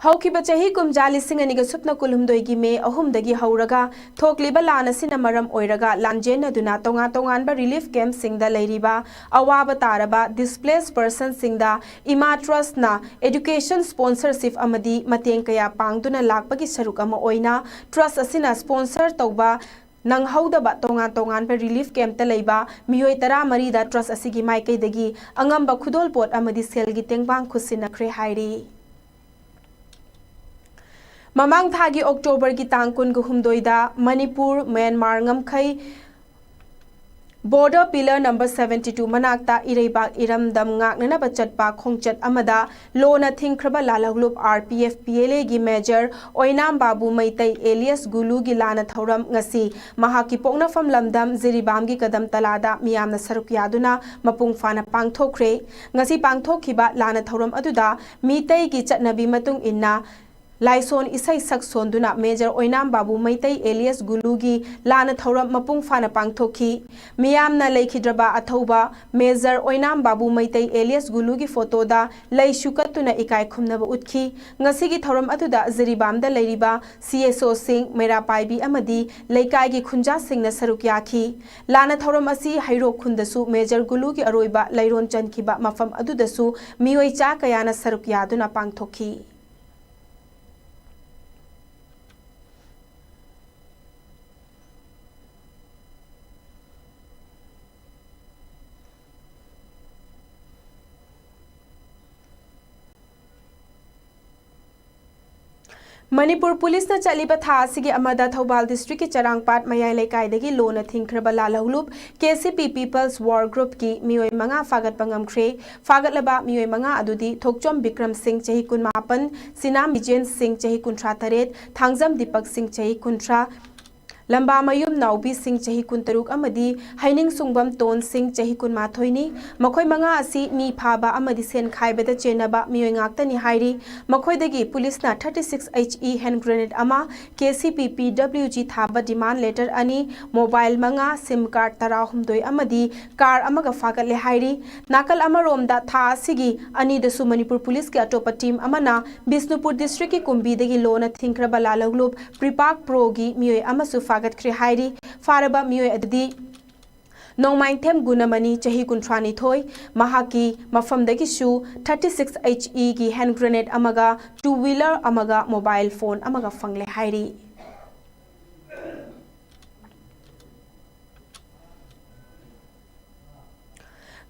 ꯍꯧꯈꯤꯕ ꯆꯍꯤ ꯀꯨꯝꯖꯥ ꯂꯤꯁꯤꯡ ꯑꯅꯤꯒ ꯁꯨꯞꯅ ꯀꯨꯟꯍꯨꯝꯗꯣꯏꯒꯤ ꯃꯦ ꯑꯍꯨꯝꯗꯒꯤ ꯍꯧꯔꯒ ꯊꯣꯛꯂꯤꯕ ꯂꯥꯟ ꯑꯁꯤꯅ ꯃꯔꯝ ꯑꯣꯏꯔꯒ ꯂꯥꯟꯖꯦꯟꯅꯗꯨꯅ ꯇꯣꯉꯥꯟ ꯇꯣꯉꯥꯟꯕ ꯔꯤꯂꯤꯐ ꯀꯦꯝꯞꯁꯤꯡꯗ ꯂꯩꯔꯤꯕ ꯑꯋꯥꯕ ꯇꯥꯔꯕ ꯗꯤꯁꯄ꯭ꯂꯦꯁ ꯄꯔꯁꯟꯁꯤꯡꯗ ꯏꯃꯥ ꯇ꯭ꯔꯁꯅ ꯑꯦꯗꯨꯀꯦꯁꯟ ꯁ꯭ꯄꯣꯟꯁꯔꯁꯤꯞ ꯑꯃꯗꯤ ꯃꯇꯦꯡ ꯀꯌꯥ ꯄꯥꯡꯗꯨꯅ ꯂꯥꯛꯄꯒꯤ ꯁꯔꯨꯛ ꯑꯃ ꯑꯣꯏꯅ ꯇ꯭ꯔꯁ ꯑꯁꯤꯅ ꯁ꯭ꯄꯣꯟꯁꯔ ꯇꯧꯕ ꯅꯪꯍꯧꯗꯕ ꯇꯣꯉꯥꯟ ꯇꯣꯉꯥꯟꯕ ꯔꯤꯂꯤꯐ ꯀꯦꯝꯞꯇ ꯂꯩꯕ ꯃꯤꯑꯣꯏ ꯇꯔꯥꯃꯔꯤꯗ ꯇ꯭ꯔꯁ ꯑꯁꯤꯒꯤ ꯃꯥꯏꯀꯩꯗꯒꯤ ꯑꯉꯝꯕ ꯈꯨꯗꯣꯜꯄꯣꯠ ꯑꯃꯗꯤ ꯁꯦꯜꯒꯤ ꯇꯦꯡꯕꯥꯡ ꯈꯨꯠꯁꯤꯟꯅꯈ꯭ꯔꯦ ꯍꯥꯏꯔꯤ꯫ ꯃꯃꯥꯡ ꯊꯥꯒꯤ ꯑꯣꯛꯇꯣꯕꯔꯒꯤ ꯇꯥꯡ ꯀꯨꯟꯒ ꯍꯨꯝꯗꯣꯏꯗ ꯃꯅꯤꯄꯨꯔ, ꯃ꯭ꯌꯥꯟꯃꯥꯔ ꯉꯝꯈꯩ Border Pillar number seventy two ꯃꯅꯥꯛꯇ ꯏꯔꯩꯕꯥꯛ ꯏꯔꯝꯗꯝ ꯉꯥꯛꯅꯅꯕ ꯆꯠꯄ ꯈꯣꯡꯆꯠ ꯑꯃꯗ ꯂꯣꯅ ꯊꯤꯡꯈ꯭ꯔꯕ ꯂꯥꯜꯍꯧꯂꯨꯞ R P F P L Aꯒꯤ Major ꯑꯣꯏꯅꯥꯝ ꯕꯥꯕꯨ ꯃꯩꯇꯩ alias ꯒꯨꯂꯨꯒꯤ ꯂꯥꯟꯅ ꯊꯧꯔꯝ ꯉꯁꯤ ꯃꯍꯥꯛꯀꯤ ꯄꯣꯛꯅꯐꯝ ꯂꯝꯗꯝ ꯖꯤꯔꯤꯕꯥꯝꯒꯤ ꯀꯗꯝ ꯇꯂꯥꯗ ꯃꯤꯌꯥꯝꯅ ꯁꯔꯨꯛ ꯌꯥꯗꯨꯅ ꯃꯄꯨꯡ ꯐꯥꯅ ꯄꯥꯡꯊꯣꯛꯈ꯭ꯔꯦ꯫ ꯉꯁꯤ ꯄꯥꯡꯊꯣꯛꯈꯤꯕ ꯂꯥꯟꯅ ꯊꯧꯔꯝ ꯑꯗꯨꯗ ꯃꯤꯇꯩꯒꯤ ꯆꯠꯅꯕꯤ ꯃꯇꯨꯡ ꯏꯟꯅ ꯂꯥꯏꯁꯣꯟ ꯏꯁꯩ ꯁꯛ ꯁꯣꯟꯗꯨꯅ Major ꯑꯣꯏꯅꯥꯝ ꯕꯥꯕꯨ ꯃꯩꯇꯩ alias ꯒꯨꯂꯨꯒꯤ ꯂꯥꯟꯅ ꯊꯧꯔꯝ ꯃꯄꯨꯡ ꯐꯥꯅ ꯄꯥꯡꯊꯣꯛꯈꯤ꯫ ꯃꯤꯌꯥꯝꯅ ꯂꯩꯈꯤꯗ꯭ꯔꯕ ꯑꯊꯧꯕ Major ꯑꯣꯏꯅꯥꯝ ꯕꯥꯕꯨ ꯃꯩꯇꯩ alias ꯒꯨꯂꯨꯒꯤ ꯐꯣꯇꯣꯗ ꯂꯩꯁꯨ ꯀꯠꯇꯨꯅ ꯏꯀꯥꯏ ꯈꯨꯝꯅꯕ ꯎꯠꯈꯤ꯫ ꯉꯁꯤꯒꯤ ꯊꯧꯔꯝ ꯑꯗꯨꯗ ꯖꯤꯔꯤꯕꯥꯝꯗ ꯂꯩꯔꯤꯕ C S Oꯁꯤꯡ, ꯃꯩꯔꯥ ꯄꯥꯏꯕꯤ ꯑꯃꯗꯤ ꯂꯩꯀꯥꯏꯒꯤ ꯈꯨꯟꯖꯥꯁꯤꯡꯅ ꯁꯔꯨꯛ ꯌꯥꯈꯤ꯫ ꯂꯥꯟꯅ ꯊꯧꯔꯝ ꯑꯁꯤ ꯍꯩꯔꯣꯛ ꯈꯨꯟꯗꯁꯨ Major ꯒꯨꯂꯨꯒꯤ ꯑꯔꯣꯏꯕ ꯂꯩꯔꯣꯟ ꯆꯟꯈꯤꯕ ꯃꯐꯝ ꯑꯗꯨꯗꯁꯨ ꯃꯤꯑꯣꯏ ꯆꯥ ꯀꯌꯥꯅ ꯁꯔꯨꯛ ꯌꯥꯗꯨꯅ ꯄꯥꯡꯊꯣꯛꯈꯤ꯫ ꯃꯅꯤꯄꯨꯔ ꯄꯨꯂꯤꯁꯅ ꯆꯠꯂꯤꯕ ꯊꯥ ꯑꯁꯤꯒꯤ ꯑꯃꯗ ꯊꯧꯕꯥꯜ districtꯀꯤ ꯆꯔꯥꯡꯄꯥꯠ ꯃꯌꯥꯏ ꯂꯩꯀꯥꯏꯗꯒꯤ ꯂꯣꯅ ꯊꯤꯡꯈ꯭ꯔꯕ ꯂꯥꯜꯍꯧꯂꯨꯞ K C P People's War Groupꯀꯤ ꯃꯤꯑꯣꯏ ꯃꯉꯥ ꯐꯥꯒꯠꯄ ꯉꯝꯈ꯭ꯔꯦ꯫ ꯐꯥꯒꯠꯂꯕ ꯃꯤꯑꯣꯏ ꯃꯉꯥ ꯑꯗꯨꯗꯤ ꯊꯣꯛꯆꯣꯝ ꯕꯤꯀ꯭ꯔꯝ ꯁꯤꯡ, ꯆꯍꯤ ꯀꯨꯟꯃꯥꯄꯟ, ꯁꯤꯅꯥꯝ ꯕꯤꯖꯦꯟ ꯁꯤꯡ, ꯆꯍꯤ ꯀꯨꯟꯊ꯭ꯔꯥ ꯇꯔꯦꯠ, ꯊꯥꯡꯖꯝ ꯗꯤꯄꯛ ꯁꯤꯡ, ꯆꯍꯤ ꯀꯨꯟꯊ꯭ꯔꯥ, ꯂꯝꯕꯥꯃꯌꯨꯝ ꯅꯥꯎꯕꯤ ꯁꯤꯡ, ꯆꯍꯤ ꯀꯨꯟꯇꯔꯨꯛ, ꯑꯃꯗꯤ ꯍꯩꯅꯤꯡꯁꯨꯡꯕꯝ ꯇꯣꯟ ꯁꯤꯡ, ꯆꯍꯤ ꯀꯨꯟꯃꯥꯊꯣꯏꯅꯤ꯫ ꯃꯈꯣꯏ ꯃꯉꯥ ꯑꯁꯤ ꯃꯤ ꯐꯥꯕ ꯑꯃꯗꯤ ꯁꯦꯟ ꯈꯥꯏꯕꯗ ꯆꯦꯟꯅꯕ ꯃꯤꯑꯣꯏ ꯉꯥꯛꯇꯅꯤ ꯍꯥꯏꯔꯤ꯫ ꯃꯈꯣꯏꯗꯒꯤ ꯄꯨꯂꯤꯁꯅ thirty six H E hand grenade ꯑꯃ, K C P P W G ꯊꯥꯕ demand letter ꯑꯅꯤ, mobile ꯃꯉꯥ, SIM card ꯇꯔꯥꯍꯨꯝꯗꯣꯏ ꯑꯃꯗꯤ car ꯑꯃꯒ ꯐꯥꯒꯠꯂꯦ ꯍꯥꯏꯔꯤ꯫ ꯅꯥꯀꯜ ꯑꯃꯔꯣꯝꯗ, ꯊꯥ ꯑꯁꯤꯒꯤ ꯑꯅꯤꯗꯁꯨ ꯃꯅꯤꯄꯨꯔ ꯄꯨꯂꯤꯁꯀꯤ ꯑꯇꯣꯞꯄ team ꯑꯃꯅ ꯕꯤꯁꯅꯨꯄꯨꯔ districtꯀꯤ ꯀꯨꯝꯕꯤꯗꯒꯤ ꯂꯣꯅ ꯊꯤꯡꯈ꯭ꯔꯕ ꯂꯥꯜꯍꯧꯂꯨꯞ ꯄ꯭ꯔꯤꯄꯥꯛ ꯄ꯭ꯔꯣꯒꯤ ꯃꯤꯑꯣꯏ ꯑꯃꯁꯨ ꯐꯥꯒꯠꯈ꯭ꯔꯦ ꯍꯥꯏꯔꯤ꯫ ꯐꯥꯔꯕ ꯃꯤꯑꯣꯏ ꯑꯗꯨꯗꯤ ꯅꯣꯡꯃꯥꯏꯊꯦꯝ ꯒꯨꯅꯃꯅꯤ, ꯆꯍꯤ ꯀꯨꯟꯊ꯭ꯔꯥꯅꯤꯊꯣꯏ, ꯃꯍꯥꯛꯀꯤ ꯃꯐꯝꯗꯒꯤꯁꯨ thirty six H E ꯒꯤ hand grenade ꯑꯃꯒ, two wheeler ꯑꯃꯒ, mobile phone ꯑꯃꯒ ꯐꯪꯂꯦ ꯍꯥꯏꯔꯤ꯫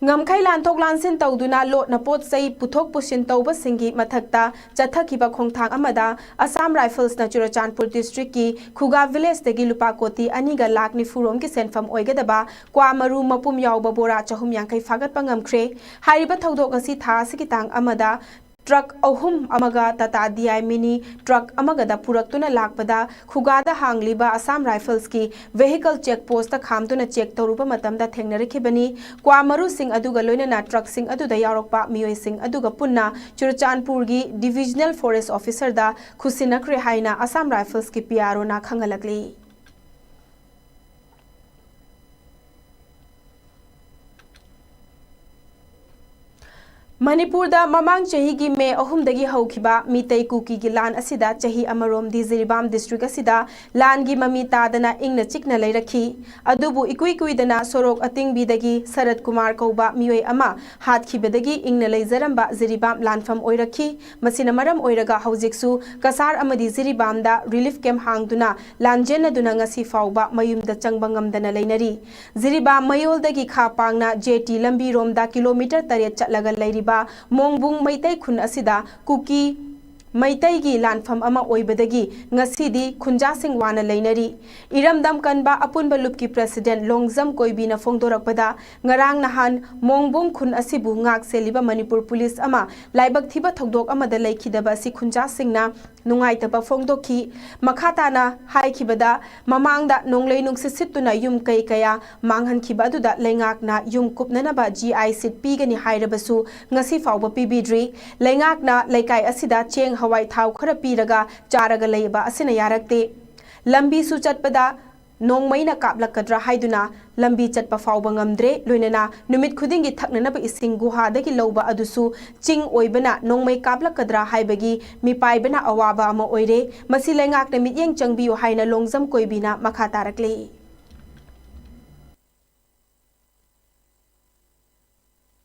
ꯉꯝꯈꯩ ꯂꯥꯟꯊꯣꯛ ꯂꯥꯟꯁꯤꯟ ꯇꯧꯗꯨꯅ ꯂꯣꯠꯅ ꯄꯣꯠ ꯆꯩ ꯄꯨꯊꯣꯛ ꯄꯨꯁꯤꯟ ꯇꯧꯕꯁꯤꯡꯒꯤ ꯃꯊꯛꯇ ꯆꯠꯊꯈꯤꯕ ꯈꯣꯡꯊꯥꯡ ꯑꯃꯗ Assam Riflesꯅ ꯆꯨꯔꯆꯥꯟꯄꯨꯔ districtꯀꯤ ꯈꯨꯒꯥ villageꯇꯒꯤ ꯂꯨꯄꯥ ꯀꯣꯇꯤ ꯑꯅꯤꯒ ꯂꯥꯈ ꯅꯤꯐꯨ ꯔꯣꯝꯒꯤ ꯁꯦꯟꯐꯝ ꯑꯣꯏꯒꯗꯕ ꯀ꯭ꯋꯥ ꯃꯔꯨ ꯃꯄꯨꯝ ꯌꯥꯎꯕ ꯕꯣꯔꯥ ꯆꯍꯨꯝ ꯌꯥꯡꯈꯩ ꯐꯥꯒꯠꯄ ꯉꯝꯈ꯭ꯔꯦ꯫ ꯍꯥꯏꯔꯤꯕ ꯊꯧꯗꯣꯛ ꯑꯁꯤ ꯊꯥ ꯑꯁꯤꯒꯤ ꯇꯥꯡ ꯑꯃꯗ truck ꯑꯍꯨꯝ ꯑꯃꯒ Tata D I mini truck ꯑꯃꯒꯗ ꯄꯨꯔꯛꯇꯨꯅ ꯂꯥꯛꯄꯗ ꯈꯨꯒꯥꯗ ꯍꯥꯡꯂꯤꯕ Assam Riflesꯀꯤ vehicle check postꯇ ꯈꯥꯝꯗꯨꯅ check ꯇꯧꯔꯨꯕ ꯃꯇꯝꯗ ꯊꯦꯡꯅꯔꯛꯈꯤꯕꯅꯤ꯫ ꯀ꯭ꯋꯥ ꯃꯔꯨꯁꯤꯡ ꯑꯗꯨꯒ ꯂꯣꯏꯅꯅ truckꯁꯤꯡ ꯑꯗꯨꯗ ꯌꯥꯎꯔꯛꯄ ꯃꯤꯑꯣꯏꯁꯤꯡ ꯑꯗꯨꯒ ꯄꯨꯟꯅ ꯆꯨꯔꯆꯥꯟꯄꯨꯔꯒꯤ Divisional Forest Officerꯗ ꯈꯨꯠꯁꯤꯟꯅꯈ꯭ꯔꯦ ꯍꯥꯏꯅ Assam Riflesꯀꯤ P R Oꯅ ꯈꯪꯍꯜꯂꯛꯂꯤ꯫ ꯃꯅꯤꯄꯨꯔꯗ ꯃꯃꯥꯡ ꯆꯍꯤꯒꯤ ꯃꯦ ꯑꯍꯨꯝꯗꯒꯤ ꯍꯧꯈꯤꯕ ꯃꯤꯇꯩ ꯀꯨꯀꯤꯒꯤ ꯂꯥꯟ ꯑꯁꯤꯗ ꯆꯍꯤ ꯑꯃꯔꯣꯝꯗꯤ ꯖꯤꯔꯤꯕꯥꯝ district ꯑꯁꯤꯗ ꯂꯥꯟꯒꯤ ꯃꯃꯤ ꯇꯥꯗꯅ ꯏꯪꯅ ꯆꯤꯛꯅ ꯂꯩꯔꯛꯈꯤ꯫ ꯑꯗꯨꯕꯨ ꯏꯀꯨꯏ ꯀꯨꯏꯗꯅ ꯁꯣꯔꯣꯛ ꯑꯇꯤꯡꯕꯤꯗꯒꯤ ꯁꯔꯠ ꯀꯨꯃꯥꯔ ꯀꯧꯕ ꯃꯤꯑꯣꯏ ꯑꯃ ꯍꯥꯠꯈꯤꯕꯗꯒꯤ ꯏꯪꯅ ꯂꯩꯖꯔꯝꯕ ꯖꯤꯔꯤꯕꯥꯝ ꯂꯥꯟꯐꯝ ꯑꯣꯏꯔꯛꯈꯤ꯫ ꯃꯁꯤꯅ ꯃꯔꯝ ꯑꯣꯏꯔꯒ ꯍꯧꯖꯤꯛꯁꯨ ꯀꯁꯥꯔ ꯑꯃꯗꯤ ꯖꯤꯔꯤꯕꯥꯝꯗ relief camp ꯍꯥꯡꯗꯨꯅ ꯂꯥꯟꯖꯦꯟꯅꯗꯨꯅ ꯉꯁꯤ ꯐꯥꯎꯕ ꯃꯌꯨꯝꯗ ꯆꯪꯕ ꯉꯝꯗꯅ ꯂꯩꯅꯔꯤ꯫ ꯖꯤꯔꯤꯕꯥꯝ ꯃꯌꯣꯜꯗꯒꯤ ꯈꯥ ꯄꯥꯡꯅ J T ꯂꯝꯕꯤꯔꯣꯝꯗ kilometre ꯇꯔꯦꯠ ꯆꯠꯂꯒ ꯂꯩꯔꯤꯕ ꯃꯣꯡꯕꯨꯡ ꯃꯩꯇꯩ ꯈꯨꯟ ꯑꯁꯤꯗ ꯀꯨꯀꯤ ꯃꯩꯇꯩꯒꯤ ꯂꯥꯟꯐꯝ ꯑꯃ ꯑꯣꯏꯕꯗꯒꯤ ꯉꯁꯤꯗꯤ ꯈꯨꯟꯖꯥꯁꯤꯡ ꯋꯥꯅ ꯂꯩꯅꯔꯤ꯫ ꯏꯔꯝꯗꯝ ꯀꯟꯕ ꯑꯄꯨꯟꯕ ꯂꯨꯞꯀꯤ president ꯂꯣꯡꯖꯝ ꯀꯣꯏꯕꯤꯅ ꯐꯣꯡꯗꯣꯔꯛꯄꯗ, ꯉꯔꯥꯡ ꯅꯍꯥꯟ ꯃꯣꯡꯕꯨꯡ ꯈꯨꯟ ꯑꯁꯤꯕꯨ ꯉꯥꯛ ꯁꯦꯜꯂꯤꯕ ꯃꯅꯤꯄꯨꯔ police ꯑꯃ ꯂꯥꯏꯕꯛ ꯊꯤꯕ ꯊꯧꯗꯣꯛ ꯑꯃꯗ ꯂꯩꯈꯤꯗꯕ ꯑꯁꯤ ꯈꯨꯟꯖꯥꯁꯤꯡꯅ ꯅꯨꯡꯉꯥꯏꯇꯕ ꯐꯣꯡꯗꯣꯛꯈꯤ꯫ ꯃꯈꯥ ꯇꯥꯅ ꯍꯥꯏꯈꯤꯕꯗ, ꯃꯃꯥꯡꯗ ꯅꯣꯡꯂꯩ ꯅꯨꯡꯁꯤꯠ ꯁꯤꯠꯇꯨꯅ ꯌꯨꯝ ꯀꯩ ꯀꯌꯥ ꯃꯥꯡꯍꯟꯈꯤꯕ ꯑꯗꯨꯗ ꯂꯩꯉꯥꯛꯅ ꯌꯨꯝ ꯀꯨꯞꯅꯅꯕ G I sheet ꯄꯤꯒꯅꯤ ꯍꯥꯏꯔꯕꯁꯨ ꯉꯁꯤ ꯐꯥꯎꯕ ꯄꯤꯕꯤꯗ꯭ꯔꯤ꯫ ꯂꯩꯉꯥꯛꯅ ꯂꯩꯀꯥꯏ ꯑꯁꯤꯗ ꯆꯦꯡ ꯍꯋꯥꯏ ꯊꯥꯎ ꯈꯔ ꯄꯤꯔꯒ ꯆꯥꯔꯒ ꯂꯩꯕ ꯑꯁꯤꯅ ꯌꯥꯔꯛꯇꯦ꯫ ꯂꯝꯕꯤꯁꯨ ꯆꯠꯄꯗ ꯅꯣꯡꯃꯩꯅ ꯀꯥꯞꯂꯛꯀꯗ꯭ꯔꯥ ꯍꯥꯏꯗꯨꯅ ꯂꯝꯕꯤ ꯆꯠꯄ ꯐꯥꯎꯕ ꯉꯝꯗ꯭ꯔꯦ꯫ ꯂꯣꯏꯅꯅ ꯅꯨꯃꯤꯠ ꯈꯨꯗꯤꯡꯒꯤ ꯊꯛꯅꯅꯕ ꯏꯁꯤꯡ ꯒꯨꯍꯥꯗꯒꯤ ꯂꯧꯕ ꯑꯗꯨꯁꯨ ꯆꯤꯡ ꯑꯣꯏꯕꯅ ꯅꯣꯡꯃꯩ ꯀꯥꯞꯂꯛꯀꯗ꯭ꯔꯥ ꯍꯥꯏꯕꯒꯤ ꯃꯤꯄꯥꯏꯕꯅ ꯑꯋꯥꯕ ꯑꯃ ꯑꯣꯏꯔꯦ꯫ ꯃꯁꯤ ꯂꯩꯉꯥꯛꯅ ꯃꯤꯠꯌꯦꯡ ꯆꯪꯕꯤꯌꯨ ꯍꯥꯏꯅ ꯂꯣꯡꯖꯝ ꯀꯣꯏꯕꯤꯅ ꯃꯈꯥ ꯇꯥꯔꯛꯂꯤ꯫